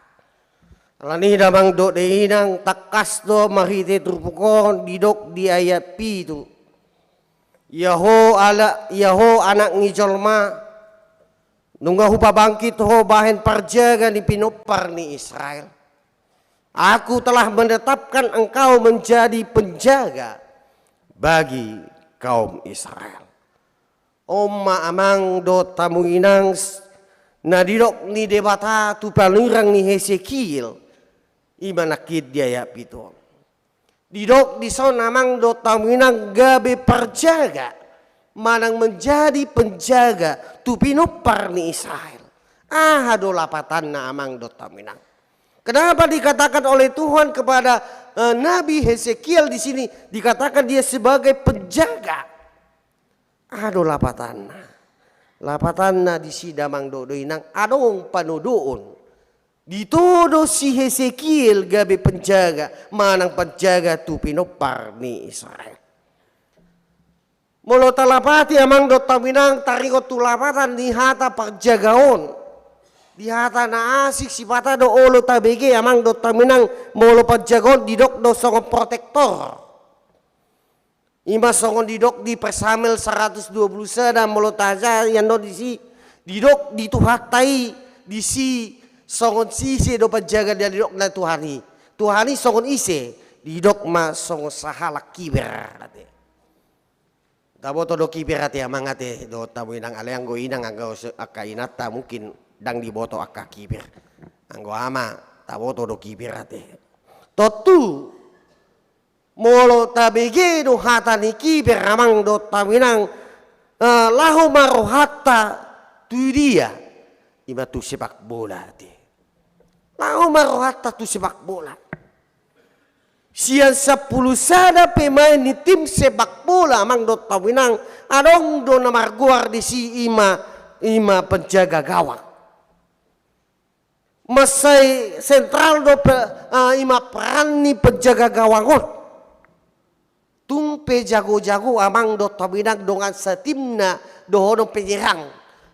Alani i damang dohot dainang, tangkas do marhite turpuk on didok di ayat pitu: Ia ho ala-, ia ho anak ni jolma, nunga hupabangkit ho bahen parjaga ni pinompar ni Israel. Aku telah menetapkan engkau menjadi penjaga bagi kaum Israel. On ma amang dohot hamu inang s-, na didok ni Debata tu panurang ni Hesekiel, i ma nangkin di ayat pitu on. Didok dison amang dohot hamu inang gabe parjaga, manang menjadi penjaga tu pinompar ni Israel. Aha do lapatanna amang dohot hamu inang? Kenapa dikatakan oleh Tuhan kepada Eh, Nabi Hesekiel di sini dikatakan dia sebagai penjaga. Aha do lapatanna? Lapatanna disi damang dohot dainang adong panodoon. Ditodo si Hesekiel gabe penjaga, manang penjaga tu pinompar ni Israel. Molo talapati amang dohot dainang taringot tu lapatan ni hata penjaga on. Di hata na asing sipata do olo tabege amang dohot dainang molo penjaga on didok do songon protektor. Ima songon didok di Psalmen saratus dua pulu sada molo tajaha i annon disi, didok di Tuhanta i disi songon si ise do penjaga na didok na Tuhan i. Tuhan i songon ise, didok ma songon sahalak kiber ate. Taboto do kiber ate amang ate dohot dainang, alai anggo inang anggo se-, angka inanta mungkin ndang diboto angka kiber. Anggo ama taboto do kiber ate. Tontu molo tabege do hata ni kiber amang dohot dainang, eh, laho ma rohanta tu dia? Ima tu sepak bola ate. Laho ma rohanta tu sepak bola. Sian sampulu sada pemain ni tim sepak bola amang dohot dainang adong do na margoar disi ima, ima penjaga gawang. Mansai sentral do pe, eh, ima peran ni penjaga gawang on. Tung pe jago-jago amang dohot dainang dongan satimna dohonon penyerang.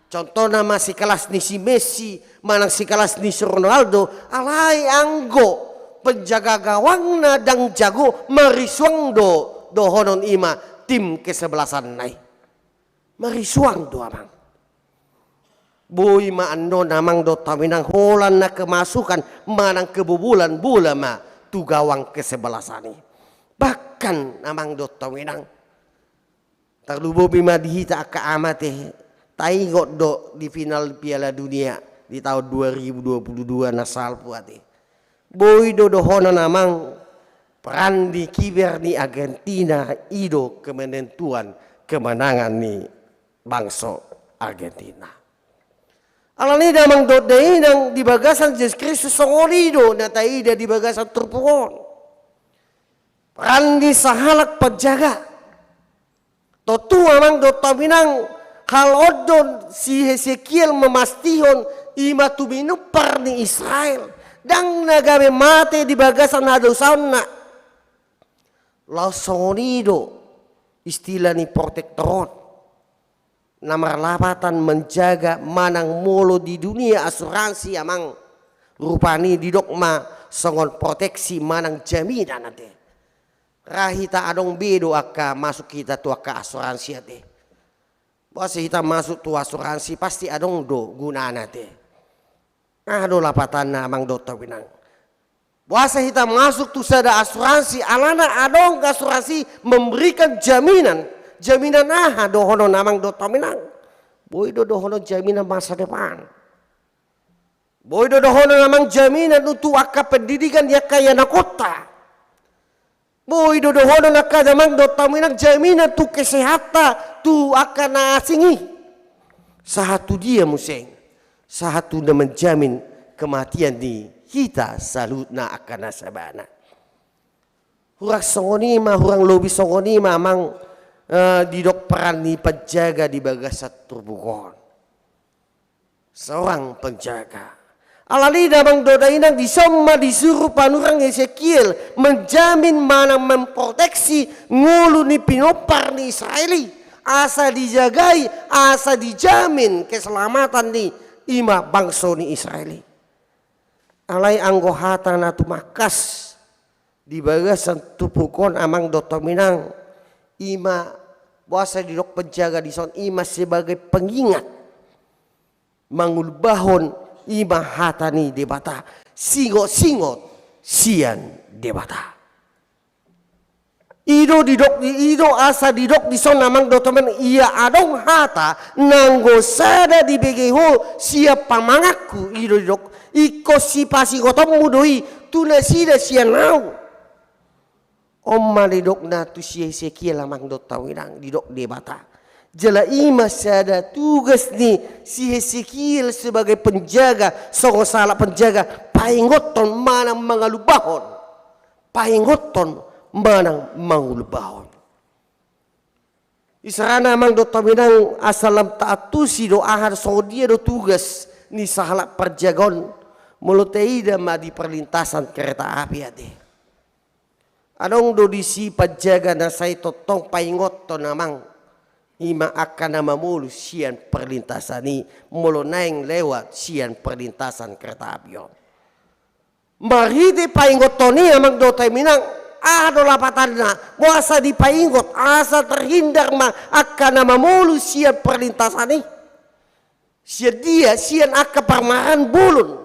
Contohna ma sekelas ni si Messi, manang sekelas ni si Ronaldo, alai anggo penjaga gawangna ndang jago marisuang do dohonon ima tim kesebelasanna i. Marisuang do amang. Boi ma annon amang dohot dainang holan na kemasukan manang kebobolan bola ma tu gawang kesebelasan i. Bahkan amang dohot dainang, tarlumobi ma di hita angka ama ate, taingot do di final Piala Dunia di taon dua ribu dua puluh dua na salpu ate. Boi do dohonon amang, peran ni kiber ni Argentina i do kemenentuan kemenangan ni bangso Argentina. Alani i damang dohot dainang, di bagasan Jesus Kristus songon i do na taida di bagasan turpuk on. Peran ni sahalak penjaga. Tontu amang dohot dainang, hal on do si Hesekiel mamastihon ima tu pinompar ni Israel. Ndang na gabe mate di bagasan hadosaonna. Laos songon i do istilah ni protektor on. Na marlapatan menjaga manang molo di dunia asuransi amang. Rupani didok ma songon proteksi manang jaminan ate. Ra hita adong be do angka masuk hita tu angka asuransi ate. Boasa hita masuk tu asuransi pasti adong do gunana ate. Aha do lapatanna amang dohot dainang? Boasa hita masuk tu sada asuransi, alana adong asuransi memberikan jaminan. Jaminan aha dohonon amang dohot dainang? Boi do dohonon jaminan masa depan. Boi do dohonon amang jaminan untuk angka pendidikan di angka ianakhonta. Boi do dohonon angka damang dohot dainang jaminan tu kesehatan tu angka na asing i. Sahat tu dia muse, sahat tu na menjamin kematian ni hita saluhutna angka nasabana. Hurang songon i ma, hurang lobi songon i ma amang, eh, didok peran ni penjaga di bagasan turpuk on. Seorang penjaga. Alani i damang dohot dainang, dison ma disuru panurirang Hesekiel menjamin manang memproteksi ngolu ni pinompar ni Israel i. Asa dijagai, asa dijamin keselamatan ni ima bangso ni Israel i. Alai anggo hata na tumangkas di bagasan turpuk on amang dohot dainang, ima boasa didok penjaga dison, ima sebagai pengingat. Mangulbahon ima hata ni Debata, singot-singot sian Debata. I do didok, i do asa didok dison amang dohot dainang, ia adong hata nanggo sada dibege ho sian pamanganku, i do didok, ingkon sipasingotonmu do i tu nasida sian ahu. On ma didokna tu si Hesekiel amang dohot dainang, didok Debata. Jala ima sada tugas ni si Hesekiel sebagai penjaga, songon sahalak penjaga, paingothon manang mangalumbahon. paingothon manang mangulbahon. Isarana amang dohot hamu inang, asa lam taantusi do aha songon dia do tugas ni sahalak parjaga on, molo taida ma di perlintasan kereta api ate. Adong do disi parjaga na sai tongtong paingothon amang, i ma angka na mamolus sian perlintasan i, molo naeng lewat sian perlintasan kereta api on. Marhite paingothon i amang dohot hamu inang, aha do lapatanna? Boasa dipaingot? Asa terhindar ma angka na mamolus sian perlintasan i. Sian dia? Sian angka parmaraan bolon.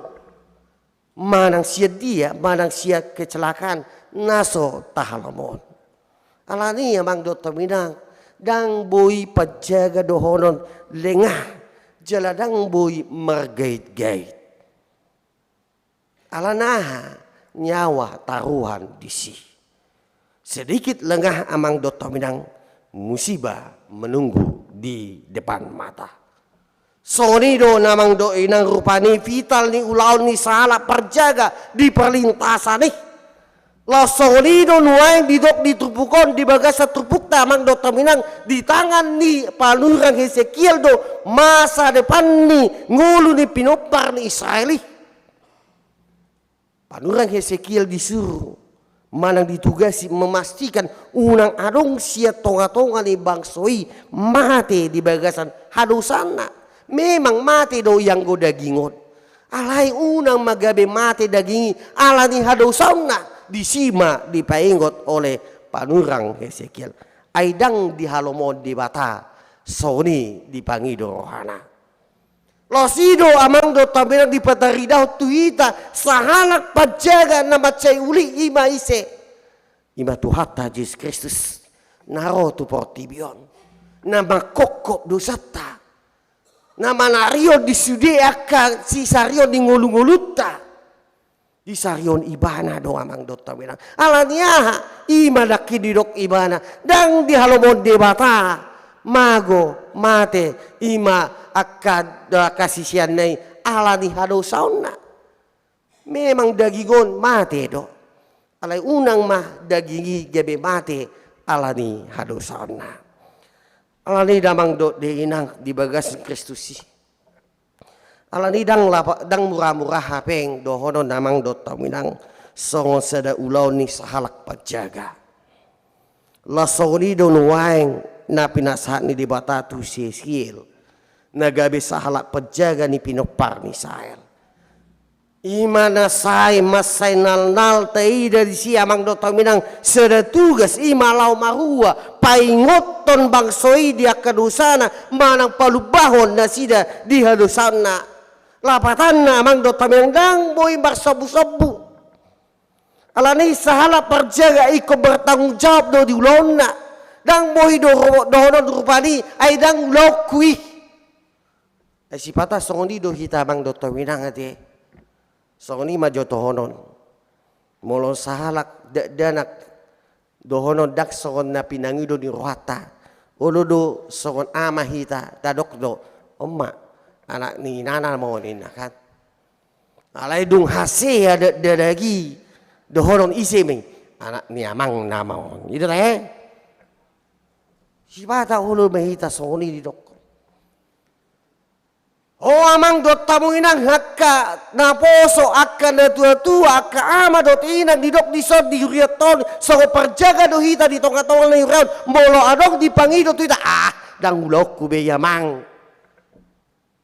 Manang sian dia? Manang sian kecelakaan na so tahalomohon. Alani i amang dohot hamu inang, ndang boi parjaga dohonon lengah, jala ndang boi margaitgait. Alana aha? Nyawa taruhan disi. Sedikit lengah amang dohot hamu inang, musibah menunggu di depan mata. Songon i do amang dohot inang rupani vital ni ulaon ni sahalak parjaga di perlintasan i. Laos songon i do nuaeng didok di turpuk on, di bagasan turpukta amang dohot hamu inang, di tangan ni panurirang Hesekiel do masa depan ni ngolu ni pinompar ni Israel i. Panurirang Hesekiel disuru manang ditugasi memastikan unang adong sian tongatonga ni bangso i mate di bagasan hadosaonna. Memang mate do ianggo daging on. Alai unang ma gabe mate daging i ala ni hadosaonna, disi ma dipaingot oleh panurirang Hesekiel. Ai ndang dihalomohon Debata, songon i dipangido rohana. Laos i do amang dohot hamu inang dipataridahon tu hita sahalak parjaga na mansai uli i ma ise? I ma Tuhanta Jesus Kristus na ro tu portibi on, na mangkophop dosanta, na manarihon di sude angka sisarihon ni ngolungolunta. Disarihon ibana do amang dohot hamu inang. Alani aha? I ma nangkin didok ibana, ndang dihalomohon Debata mago mate i ma angka, angka siseanna i ala ni hadosaonna. Memang daging on mate do. Alai unang ma daging i gabe mate ala ni hadosaonna. Alani i damang dohot dainang di bagasan Kristus i. Alani i ndang lapa-, ndang muramura hape dohonon damang dohot hamu inang songon sada ulaon ni sahalak parjaga. Laos songon i do nuaeng na pinasahat ni Debata tu si Hesekiel, na gabe sahalak parjaga ni pinompar ni Israel. I ma na sai mansai nalnal taida disi amang dohot hamu inang sada tugas, i ma laho marua paingothon bangso i di angka dosana manang palumbahon nasida di hadosaonna. Lapatanna amang dohot hamu inang, ndang boi marsombusombu. Alani i sahalak parjaga ingkon bertanggung jawab do di ulaonna. Ndang boi do ro-, dohonon rupani, ai ndang ulaonku i. Ai sipata songon i do hita amang dohot hamu inang ate. Songon i ma jo dohonon. Molo sahalak dakdanak dohonon ndang songon na pinangido ni rohanta. Olo do songon ama hita, tadok do, on ma anak ni inana ma on ninna kan. Alai dung hasea dakdanak i, dohonon ise ma i? Anak ni amangna ma on. I do tahe? Sipata olo ma hita songon i didok. O amang dohot hamu inang, angka naposo, angka natuatua, angka ama dohot inang, didok dison di hurianta on, songon parjaga do hita di tongatonga ni huria on, molo adong dipangido tu hita, ah, ndang ulaonku be i amang.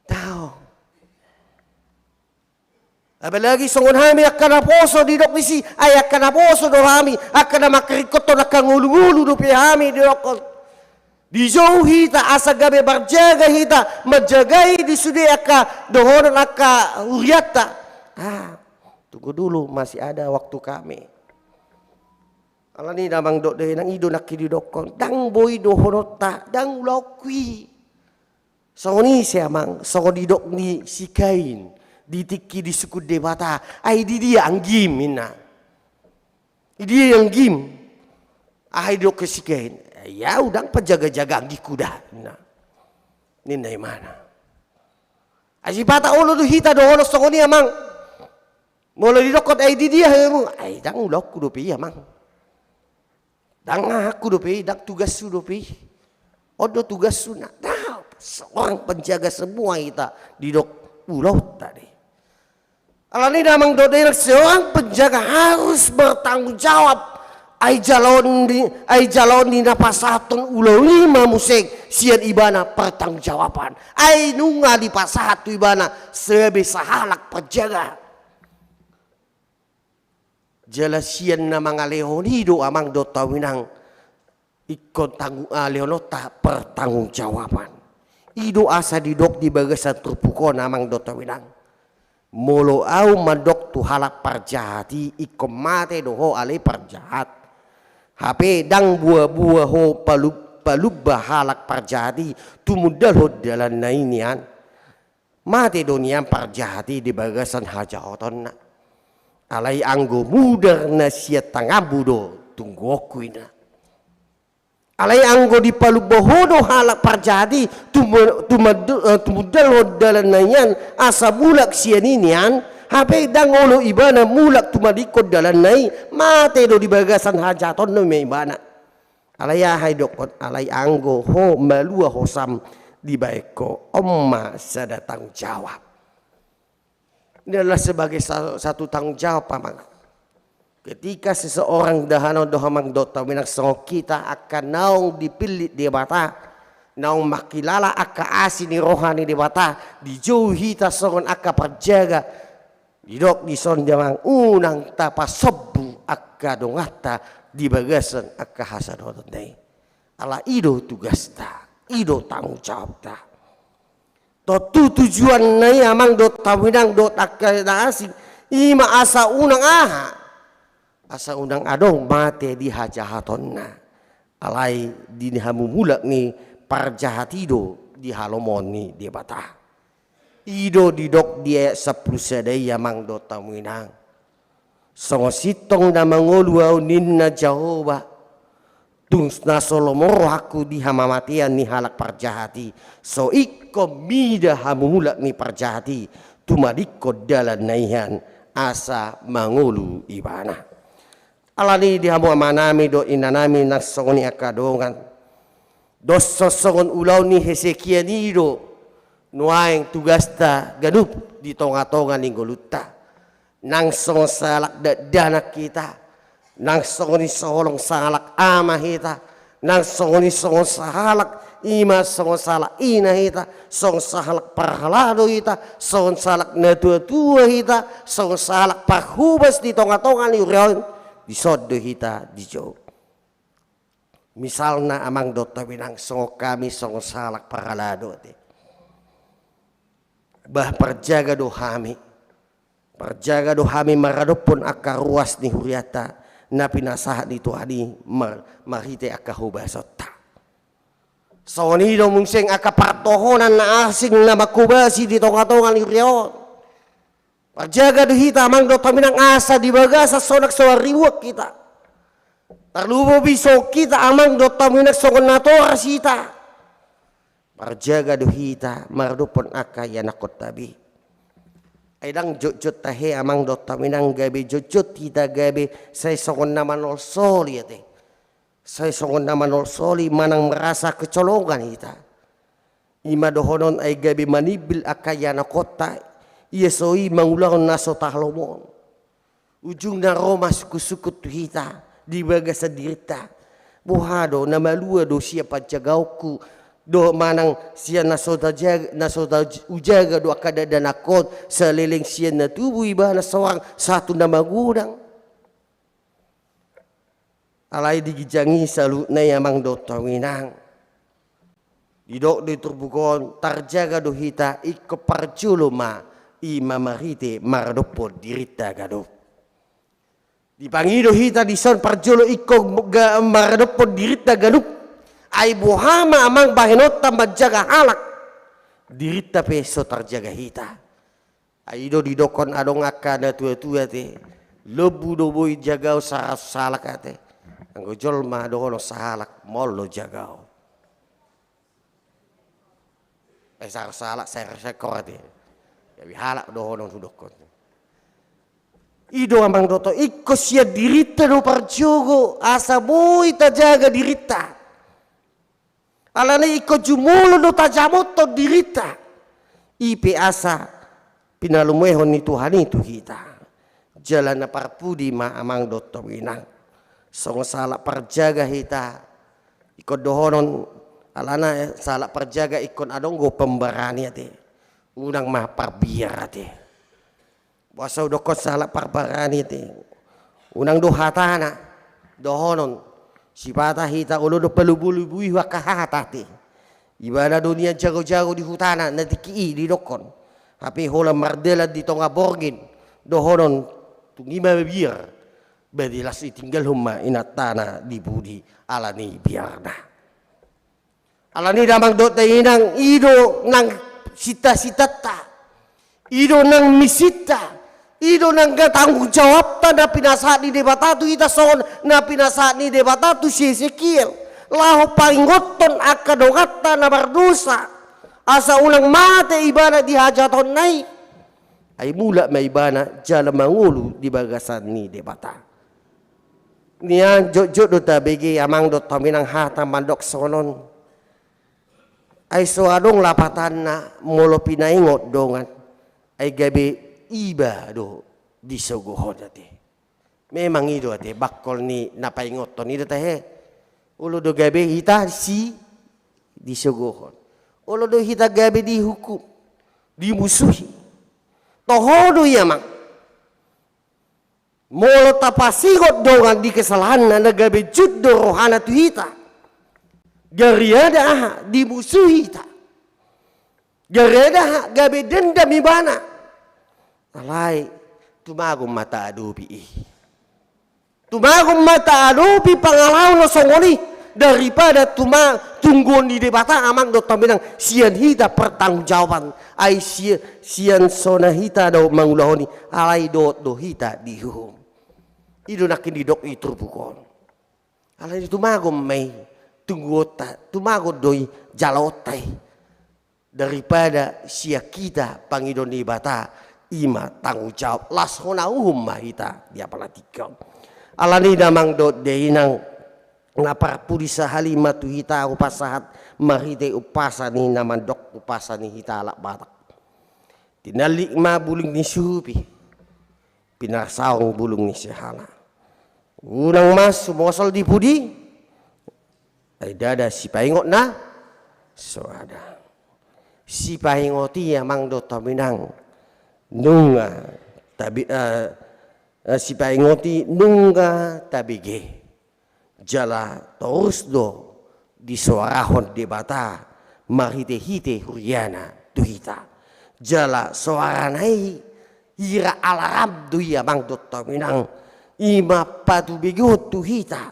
Tau. Apalagi songon hami angka naposo didok disi, ai angka naposo do hami, angka na mangkaringkothon angka ngolungolu dope hami didokkon. Dijou hita asa gabe marjaga hita, manjagai di sude angka dohonon angka hurianta. Ah, tunggu dulu, masih ada waktu kami. Alani i damang dohot dainang, i do nangkin didokkon, ndang boi dohononta, ndang ulaonku i. Songon ise amang? Songon didok ni si Kain di tingki disungkun Debata, ai di dia anggim ninna. Di dia anggim? Aha didok si Kain? Ia, au ndang pajaga-jaga anggingku da ninna. Ninna imana. Ai sipata olo do hita dohonon songon i amang. Molo didokkon ai di dia hamu, ai ndang ulaonku dope i amang. Ndang ahaku dope i, ndang tugashu dope i. On do tugashu na, na, seorang penjaga semua hita didok ulaonta do i. Alani i damang dohot dainang, seorang penjaga harus bertanggung jawab. Ai jaloon ni, ai jaloon ni na pasahathon ulaon i ma muse sian ibana pertanggungjawaban. Ai nunga dipasahat tu ibana sebagai sahalak penjaga. Jala sian na mangalehon i do amang dohot hamu inang, ingkon tanggung, ah, lehononta pertanggungjawaban. I do asa didok di bagasan turpuk on amang dohot hamu inang. Molo ahu mandok tu halak parjahat i, ingkon mate do ho ale parjahat. Hape ndang boa-boa ho palu-, palumba halak parjahat i tumundalhon dalanna i nian. Mate do nian parjahat i di bagasan hajahatonna. Alai anggo mudar na sian tanganmu do tungguonku inna. Alai anggo dipalumba ho do halak parjahat i tumu-, tumadu-, eh, tumundalhon dalanna i nian asa mulak sian i nian, hape ndang olo ibana mulak tumadingkon dalanna i, mate do di bagasan hajahatonna ma ibana. Alai aha didokkon, alai anggo ho malua hosam dibaen ho, on ma sada tanggung jawab. Ini adalah sebagai sa-, satu tanggung jawab amang. Ketika seseorang dahanon do amang dohot hamu inang songon hita angka naung dipillit Debata, naung mangkilala angka asi ni roha ni Debata, dijou hita songon angka parjaga, didok dison damang unang tapasombu angka donganta di bagasan angka hasadononna i. Ala i do tugasta, i do tanggung jawabta. Tontu tujuanna i amang dohot hamu inang dohot angka na asing, i ma asa unang aha? Asa unang adong mate di hajahatonna. Alai di hamu mulak ni parjahat i do di halomoan ni Debata. I do didok di ayat sampulu sada i amang dohot hamu inang. Songon sintong na mangolu ahu ninna Jahowa. Tung na so lomo rohangku di hamamatean ni halak parjahat i, so ingkon mida hamu mulak ni parjahat i tumadingkon dalanna i nian asa mangolu ibana. Alani i di hamu amanami dohot inanami nang songon i angka dongan. Dos songon ulaon ni Hesekian i do nuaeng tugasta ganup di tonga-tonga ni ngolunta. Nang songon sahalak dakdanak hita, nang songon i so holong sahalak ama hita, nang songon i songon sahalak i ma songon sahalak ina hita, songon sahalak parhalado hita, songon sahalak natua-tua hita, songon sahalak parhobas di tonga-tonga ni huria on, dison do hita dijou. Misalna amang dohot hamu inang songon hami songon sahalak parhalado ate. Bah parjaga do hami. Parjaga do hami maradophon angka ruas ni hurianta na pinasahat ni Tuhan i mar-, marhite angka hobasonta. Songon i do muse angka partohonan na asing na manghobasi di tonga-tonga ni huria on. Parjaga do hita amang dohot hamu inang asa di bagasan sonang so marribuan hita. Tarlumobi songon hita amang dohot hamu inang songon natoras hita. Parjaga do hita maradophon angka ianakhonta be. Ai ndang jotjot tahe amang dohot hamu inang gabe jotjot hita gabe sai songon na manolsoli ate. Sai songon na manolsoli manang merasa kecolongan hita. I ma dohonon ai gabe manimbil angka ianakhonta ia so i mangulahon na so tahalomon. Ujungna ro ma sungkun-sungkun tu hita di bagasan dirinta. Boha do na malua do sian panjagaonku dohot manang sian na so tajaga, na so ta-, hujaga do angka dakdanak on saleleng sian na tubu ibana sorang sahat tu na magodang. Alai di ginjang i saluhutna i amang dohot hamu inang. Didok do i turpuk on tarjaga do hita ingkon parjolo ma i ma marhite maradophon dirinta ganup. Dipangido hita dison parjolo ingkon ga-, maradophon dirinta ganup. Ai boha ma amang bahenonta manjaga halak. Dirinta pe so tarjaga hita. Ai i do didokkon adong angka natua-tua ate. Lombu do boi jagaon saratus halak ate. Anggo jolma dohonon sahalak maol do jagaon. Eh, saratus halak, saratus ekor ate. Gabe halak dohonon hudokkon. I do amang dohot hamu, ingkon sian dirinta do parjolo asa boi tajaga dirinta. Alani i ingkon jumolo do tajamothon dirinta. I pe asa pinalumehon ni Tuhan i tu hita. Jala na parpudi ma amang dohot hamu inang, songon sahalak parjaga hita, ingkon dohonon, alana sahalak parjaga ingkon adong do pemberani ate. Unang ma parbiar ate. Boasa hudokkon sahalak parbarani ate? Unang do hatana dohonon, sipata hita olo do palubu-lubui angka hata ate. Ibana do nian jago-jago di hutana na tingki i didokkon. Hape holan mardalan di tonga borngin dohonon, tung i ma mabiar. Badi las ditinggalhon ma inantana di pudi alani biarna. Alani damang dohot dainang, i do nang sita-sitanta, i do nang misinta, i do nang tanggung jawabta na pinasahat ni Debata tu hita songon na pinasahat ni Debata tu si Hesekiel. Laho paingothon angka donganta na mardosa, asa unang mate ibana di hajahatonna i. Ai mulak ma ibana jala mangolu di bagasan ni Debata. Nian jotjot do tabege amang dohot hamu inang hata mandok songon on. Ai so adong lapatanna molo pinaingot dongan. Ai gabe iba do disogohon ate. Memang i do ate bangkol ni na paingothon i do tahe. Olo do gabe hita si disogohon. Olo do hita gabe dihukum, dimusuhi. Toho do i amang. Molo tapasingot dongan di kesalahanna na gabe jut do rohana tu hita. Gariada aha dimusuhi hita. Gariada aha gabe dendam ibana. Alai tumagon ma taadopi i. Tumagon ma taadopi pangalaho na songon i daripada tuma tungguon ni Debata amang dohot hamu inang sian hita pertanggungjawaban. Ai si-, sian sona hita do mangulahon i alai dohot do hita dihukum. I do nangkin didok i turpuk on. Alai tumagon ma i tungguonta, tumagon do i jaloonta i. Daripada sian hita pangidoan ni Debata i ma tanggung jawab las hona uhum ma hita di apala tingki on. Alani damang dohot dainang na parpudi sahali ma tu hita hupasahat marhite umpasa ni na mandok umpasa ni hita halak Batak. Tinallik ma bulung ni suhupi, pinarsaong bulung ni sihala. Unang ma sumosol di pudi, ai ndada sipaingot na so ada. Sipaingot i amang dohot hamu inang nunga tabe-, eh, eh, sipaingot i nunga tabege. Jala torus do disoarahon Debata marhite-hite huriana tu hita. Jala soarana i hira alarm do i amang dohot hamu inang, i ma patubegehon tu hita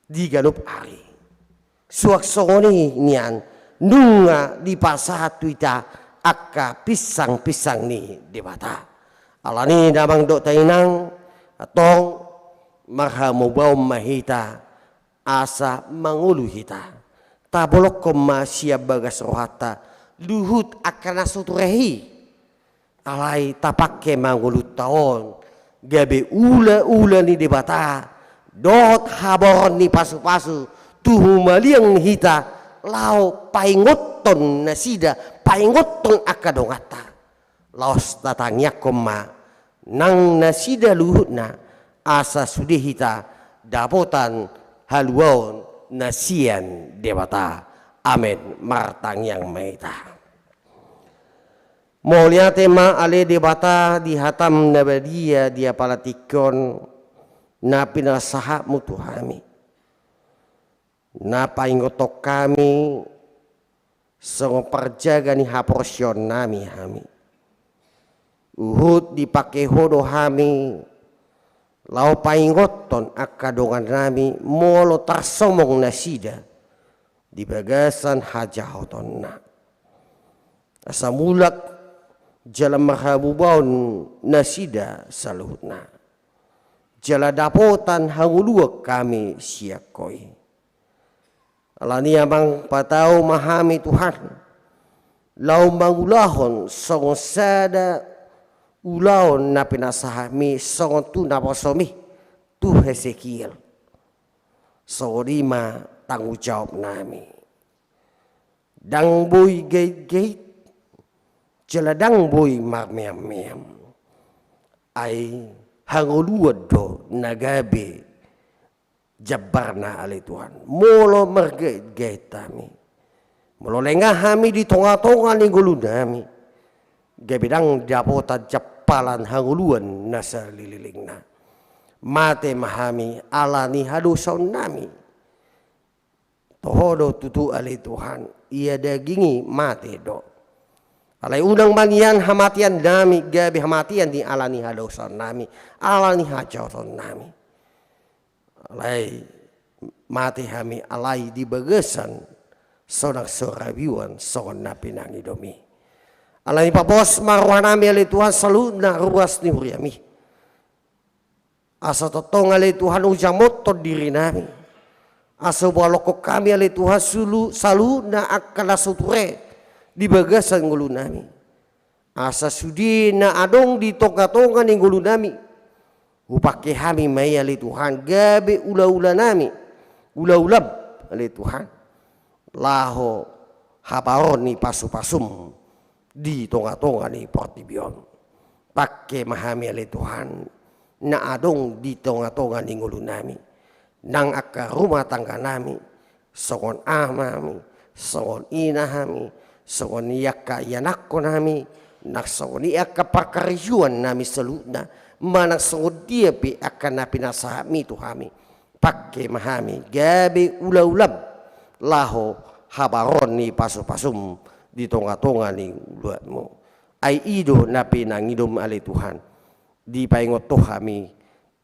di ganup ari. Suang songon i nian nunga dipasahat tu hita angka pinsang-pinsang ni Debata. Alani damang dohot dainang, antong marhamubaon ma hita asa mangolu hita. Tabolongkon ma sian bagas rohanta luhut angka na so tura i. Alai tapangke ma ngolunta on gabe ula-ula ni Debata dohot haboron ni pasu-pasu tu humaliang ni hita laho paingothon nasida, paingothon angka donganta. Laos tatangiangkon ma nang nasida luhutna asa sude hita dapotan haluaon na sian Debata. Amen. Martangiang ma hita. Mauliate ma ale Debata di hatam na badia di apala tingki on na pinasahatmu tu hami. Na paingothon hami songon parjaga ni haporseaonnami hami. Huhut dipangke Ho do hami laho paingothon angka dongannami molo tarsomong nasida di bagasan hajahatonna. Asa mulak jala marhamubaon nasida saluhutna. Jala dapotan hangoluan hami sian Ho i. Alani i amang patau ma hami Tuhan, laho mangulahon songon sada ulaon na pinasahatmi songon tu naposomi tu Hesekiel. Songon i ma tanggung jawabnami. Ndang boi gaitgait, jala ndang boi marmeammeam. Ai hangoluan do na gabe jambarna ale Tuhan. Molo margaitgait hami, molo lengah hami di tongatonga ni ngolunami, gabe ndang dapotan jampalan hangoluan na saleleng-lelengna. Mate ma hami ala ni hadosaonnami. Toho do tutu ale Tuhan, ia daging i mate do. Alai unang ma nian hamateannami gabe hamatean ni ala ni hadosaonnami, ala ni hajahatonnami. Alai mate hami alai di bagasan sonang so rabiuan songon na pinangidomi. Alani i pos ma rohanami ale Tuhan saluhutna ruas ni huriami. Asa tongtong ale Tuhan hujamothon dirinami. Asa huboan lohon hami ale Tuhan sulu-, saluhutna angka na so ture di bagasan ngolunami. Asa sude na adong di tongatonga ni ngolunami, hupangke hami ma i ale Tuhan gabe ulaulanami, ulaulam ale Tuhan, laho habaoron ni pasupasum di tongatonga ni portibi on. Pangke ma hami ale Tuhan na adong di tongatonga ni ngolunami, nang angka rumah tangganami, songon amami, songon inahami, songon i angka ianakhonami, nang songon i angka parkarejoannami saluhutna, manang songon dia pe angka na pinasahatmi tu hami. Pangke ma hami gabe ulaulam laho habaoron ni pasupasum di tongatonga ni ulaonmu. Ai i do na pinangidom ale Tuhan. Dipaingot ho hami,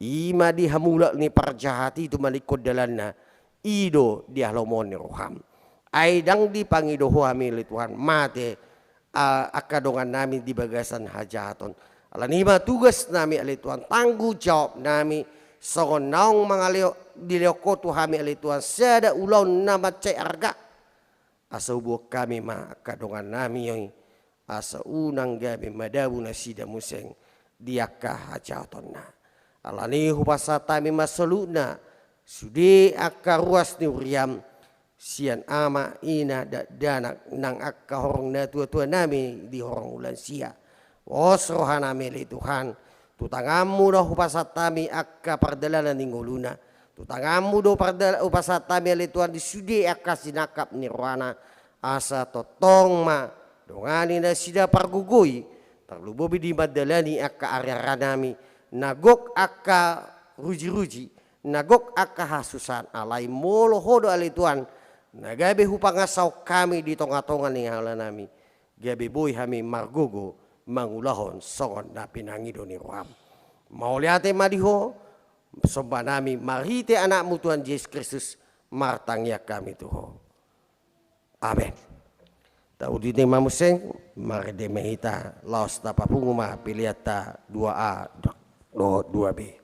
i ma di hamulak ni parjahat i tu malingkon dalanna, i do di halomoan ni roham. Ai ndang dipangido ho hami ale Tuhan mate, a, angka dongannami di bagasan hajahaton. Alani i ma tugasnami ale Tuhan, tanggung jawabnami, songon naung mangalehon, dilehon ho tu hami ale Tuhan sada ulaon na mansai arga. Asa huboan hami ma angka dongannami i, asa unang gabe madabu nasida muse di angka hajahatonna. Alani i hupasahat hami ma saluhutna sude angka ruas ni huriam, sian ama, ina, dakdanak, nang angka horong natuatuanami di horong lansia. Pos rohanami ale Tuhan, tu tanganmu do hupasahat hami angka pardalanan ni ngoluna. Tu tanganmu do pardal-, hupasahat hami ale Tuhan di sude angka sinangkap ni rohana. Asa tongtong ma dongani nasida pargogoi, tarlumobi di mandalani angka ariarinami, na gok angka rujiruji, na gok angka hasusahan, alai molo ho do ale Tuhan, na gabe hupangasahon hami di tongatonga ni halanami, gabe boi hami margogo mangulahon songon na pinangido ni roham. Mauliate ma di ho, sombanami marhite Anakmu Tuhan Jesus Kristus, martangiang hami tu ho. Amen. Tauditi ma muse, marende ma hita, laos tapapungu ma peleanta dua A dohot dua B.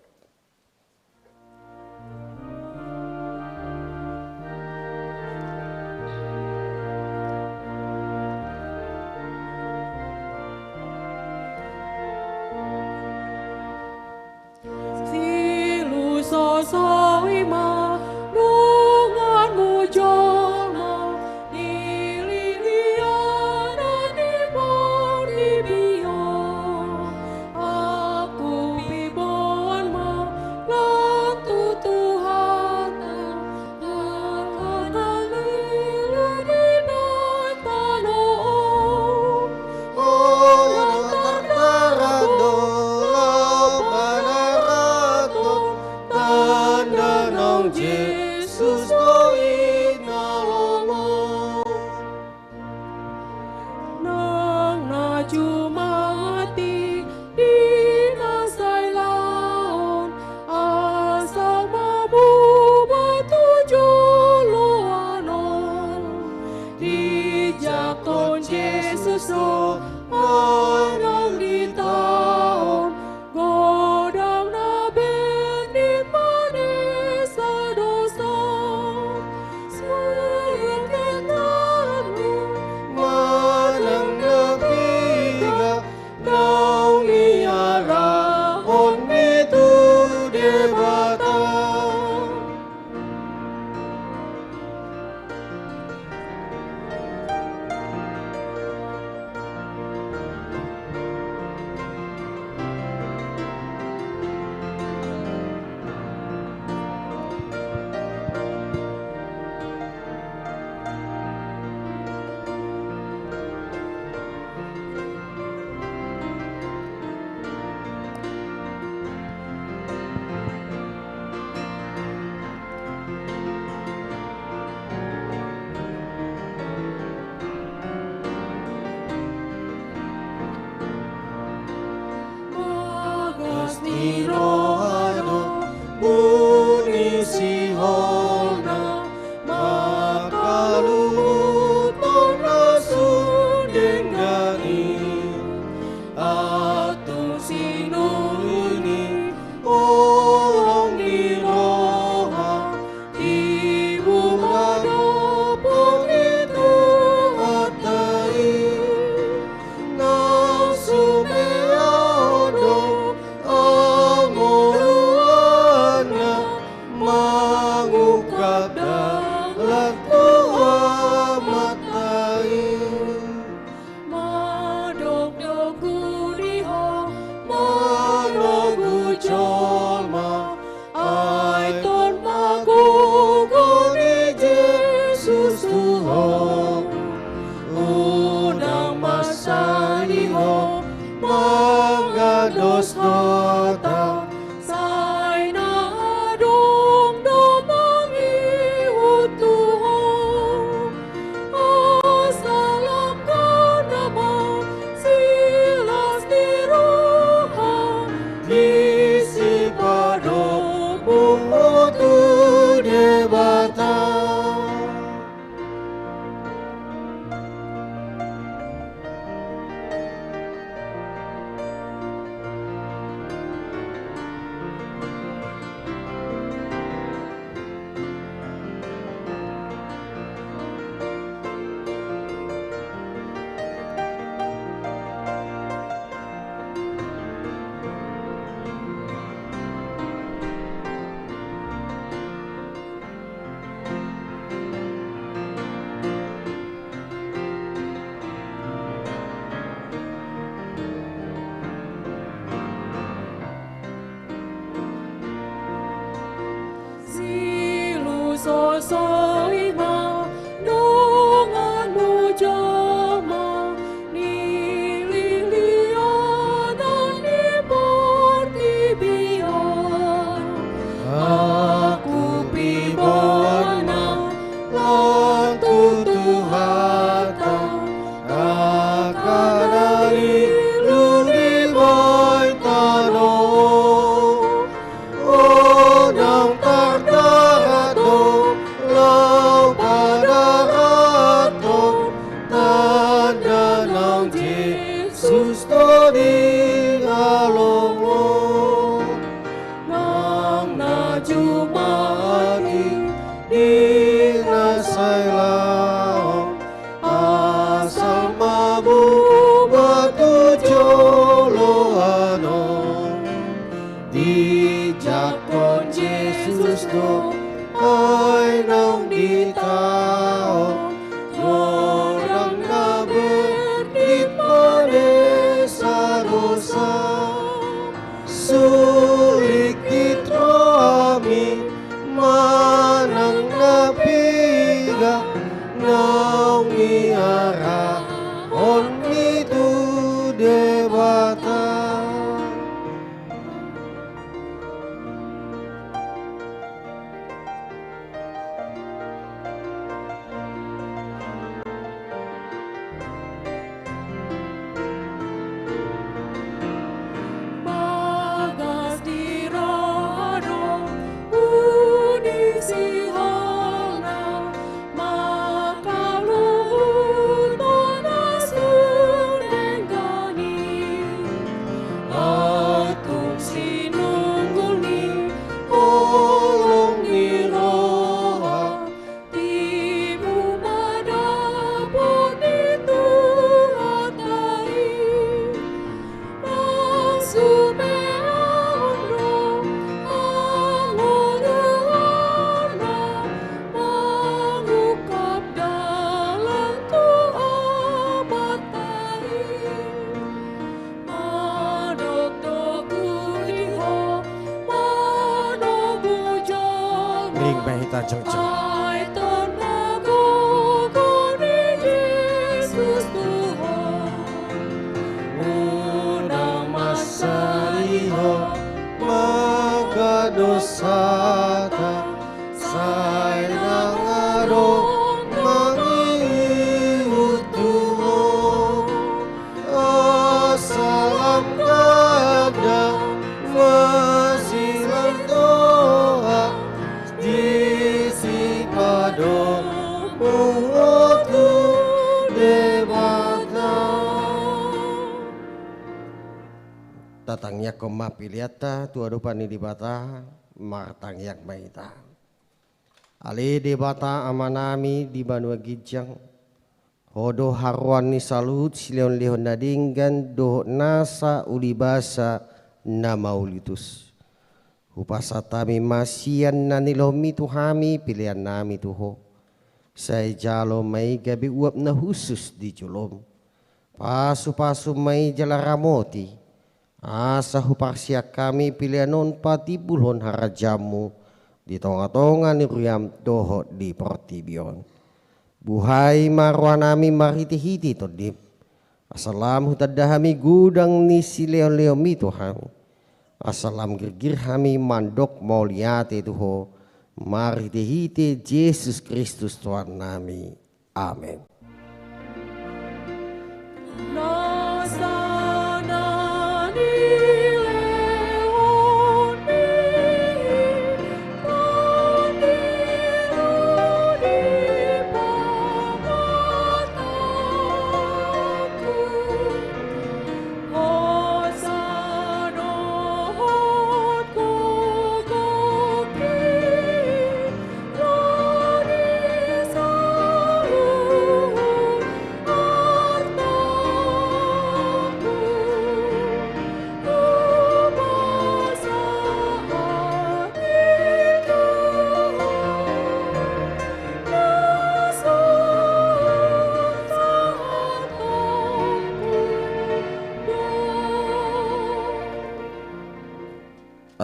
Silusosohi ma donganmu jolma, di liat ni portibi on, ahu pe boan ma tu Ho, unang mansai Ho mangandos hotang, sai na adong do mangihut tu Ho. Asa lam ganda ma silas ni roha, di sipadomu Ho tu Debata. Silus sosoli ma donganmu jolma, nililianan ni portibi on. Ahu pe boan na lan tu Tuhanta, angka na lilu di bagasan tano. Unang tardarat do laho padarathon tanda naung Jesus do di alomu. Nang na jumadi di na sai laho, asal ma bubar tu joloan on. Dijangkon Jesus do ai naung ditaon, godang na berdit manesa dosa. Sulingkit rohami manang na piga naung iarahonmi tu Debata. Bagas ni roha do uli siholna, mangkaluhut do na sundenggan i. Antum sinunggul ni holong ni roha, tibu ma dapot ni Tuhanta i. Nang sumeon do hangoluanna, mangungkap dalan tu Amanta i. Mandok do hu di ho, manomu jolma. Ring ma hita jongjong. Baheton ma gogo ni Jesus tu ho. Unang mansai ho mangandos hata, sai na adong mangihut tu ho. Asa lam ganda ma silas ni roha, di sipadomu Ho tu Debata. Tatangiangkon ma peleanta tu adopan ni Debata, martangiang ma hita. Ale Debata Amanami di banua ginjang, Ho do haroroan ni saluhut silehonlehon na denggan dohot nasa ulibasa na mauliutus. Hupasahat hami ma sian na nilehonmi tu hami peleannami tu Ho. Sai jalo ma i gabe uap na hushus di jolom. Pasupasu ma i jala ramoti, asa huparsian hami pelean on patimbulhon harajaonmu di tongatonga ni huriam dohot di portibi on. Buhai ma rohanami marhitehite Tondim, asa lam hutanda hami godang ni silehonlehonmi tu hami, asa lam girgir hami mandok mauliate tu Ho, marhitehite Jesus Kristus Tuhannami. Amen.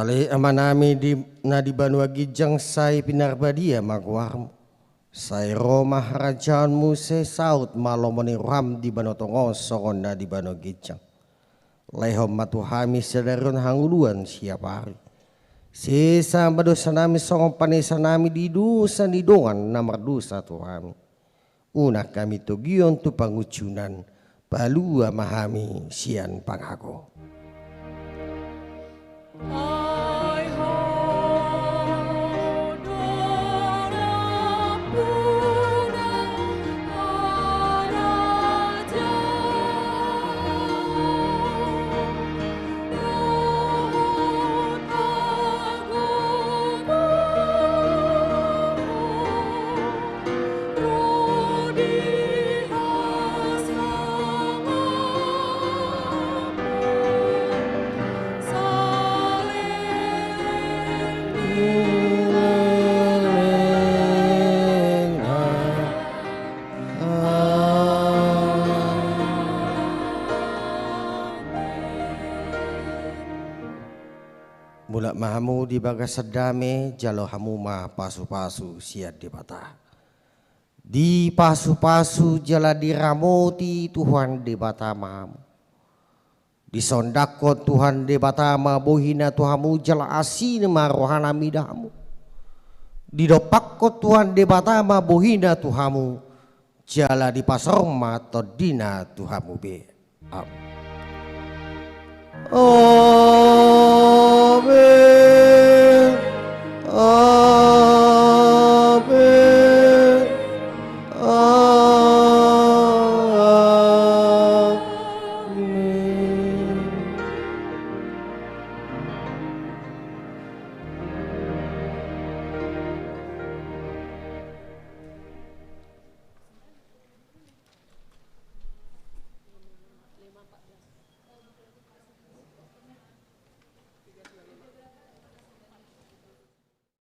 Ale Amanami di, na di banua ginjang, sai pinarbadia ma goarmu. Sai ro ma harajaonmu, sai saut ma lomo ni roham di banua tonga on songon na di banua ginjang. Lehon ma tu hami sadari on hangoluan siapari. Sesa ma dosanami songon panesanami di dosa ni dongan na mardosa tu hami. Unang hami togihon tu pangunjunan, palua ma hami sian pangago. Mulak ma hamu di bagasan dame, jalo hamu ma pasupasu sian Debata. Dipasupasu jala diramoti Tuhan Debata ma hamu. Disondangkon Tuhan Debata ma bohina tu hamu jala asi ma rohana mida hamu. Didompakkon Tuhan Debata ma bohina tu hamu, jala dipasaor ma tondina tu hamu be. Amen. Amen.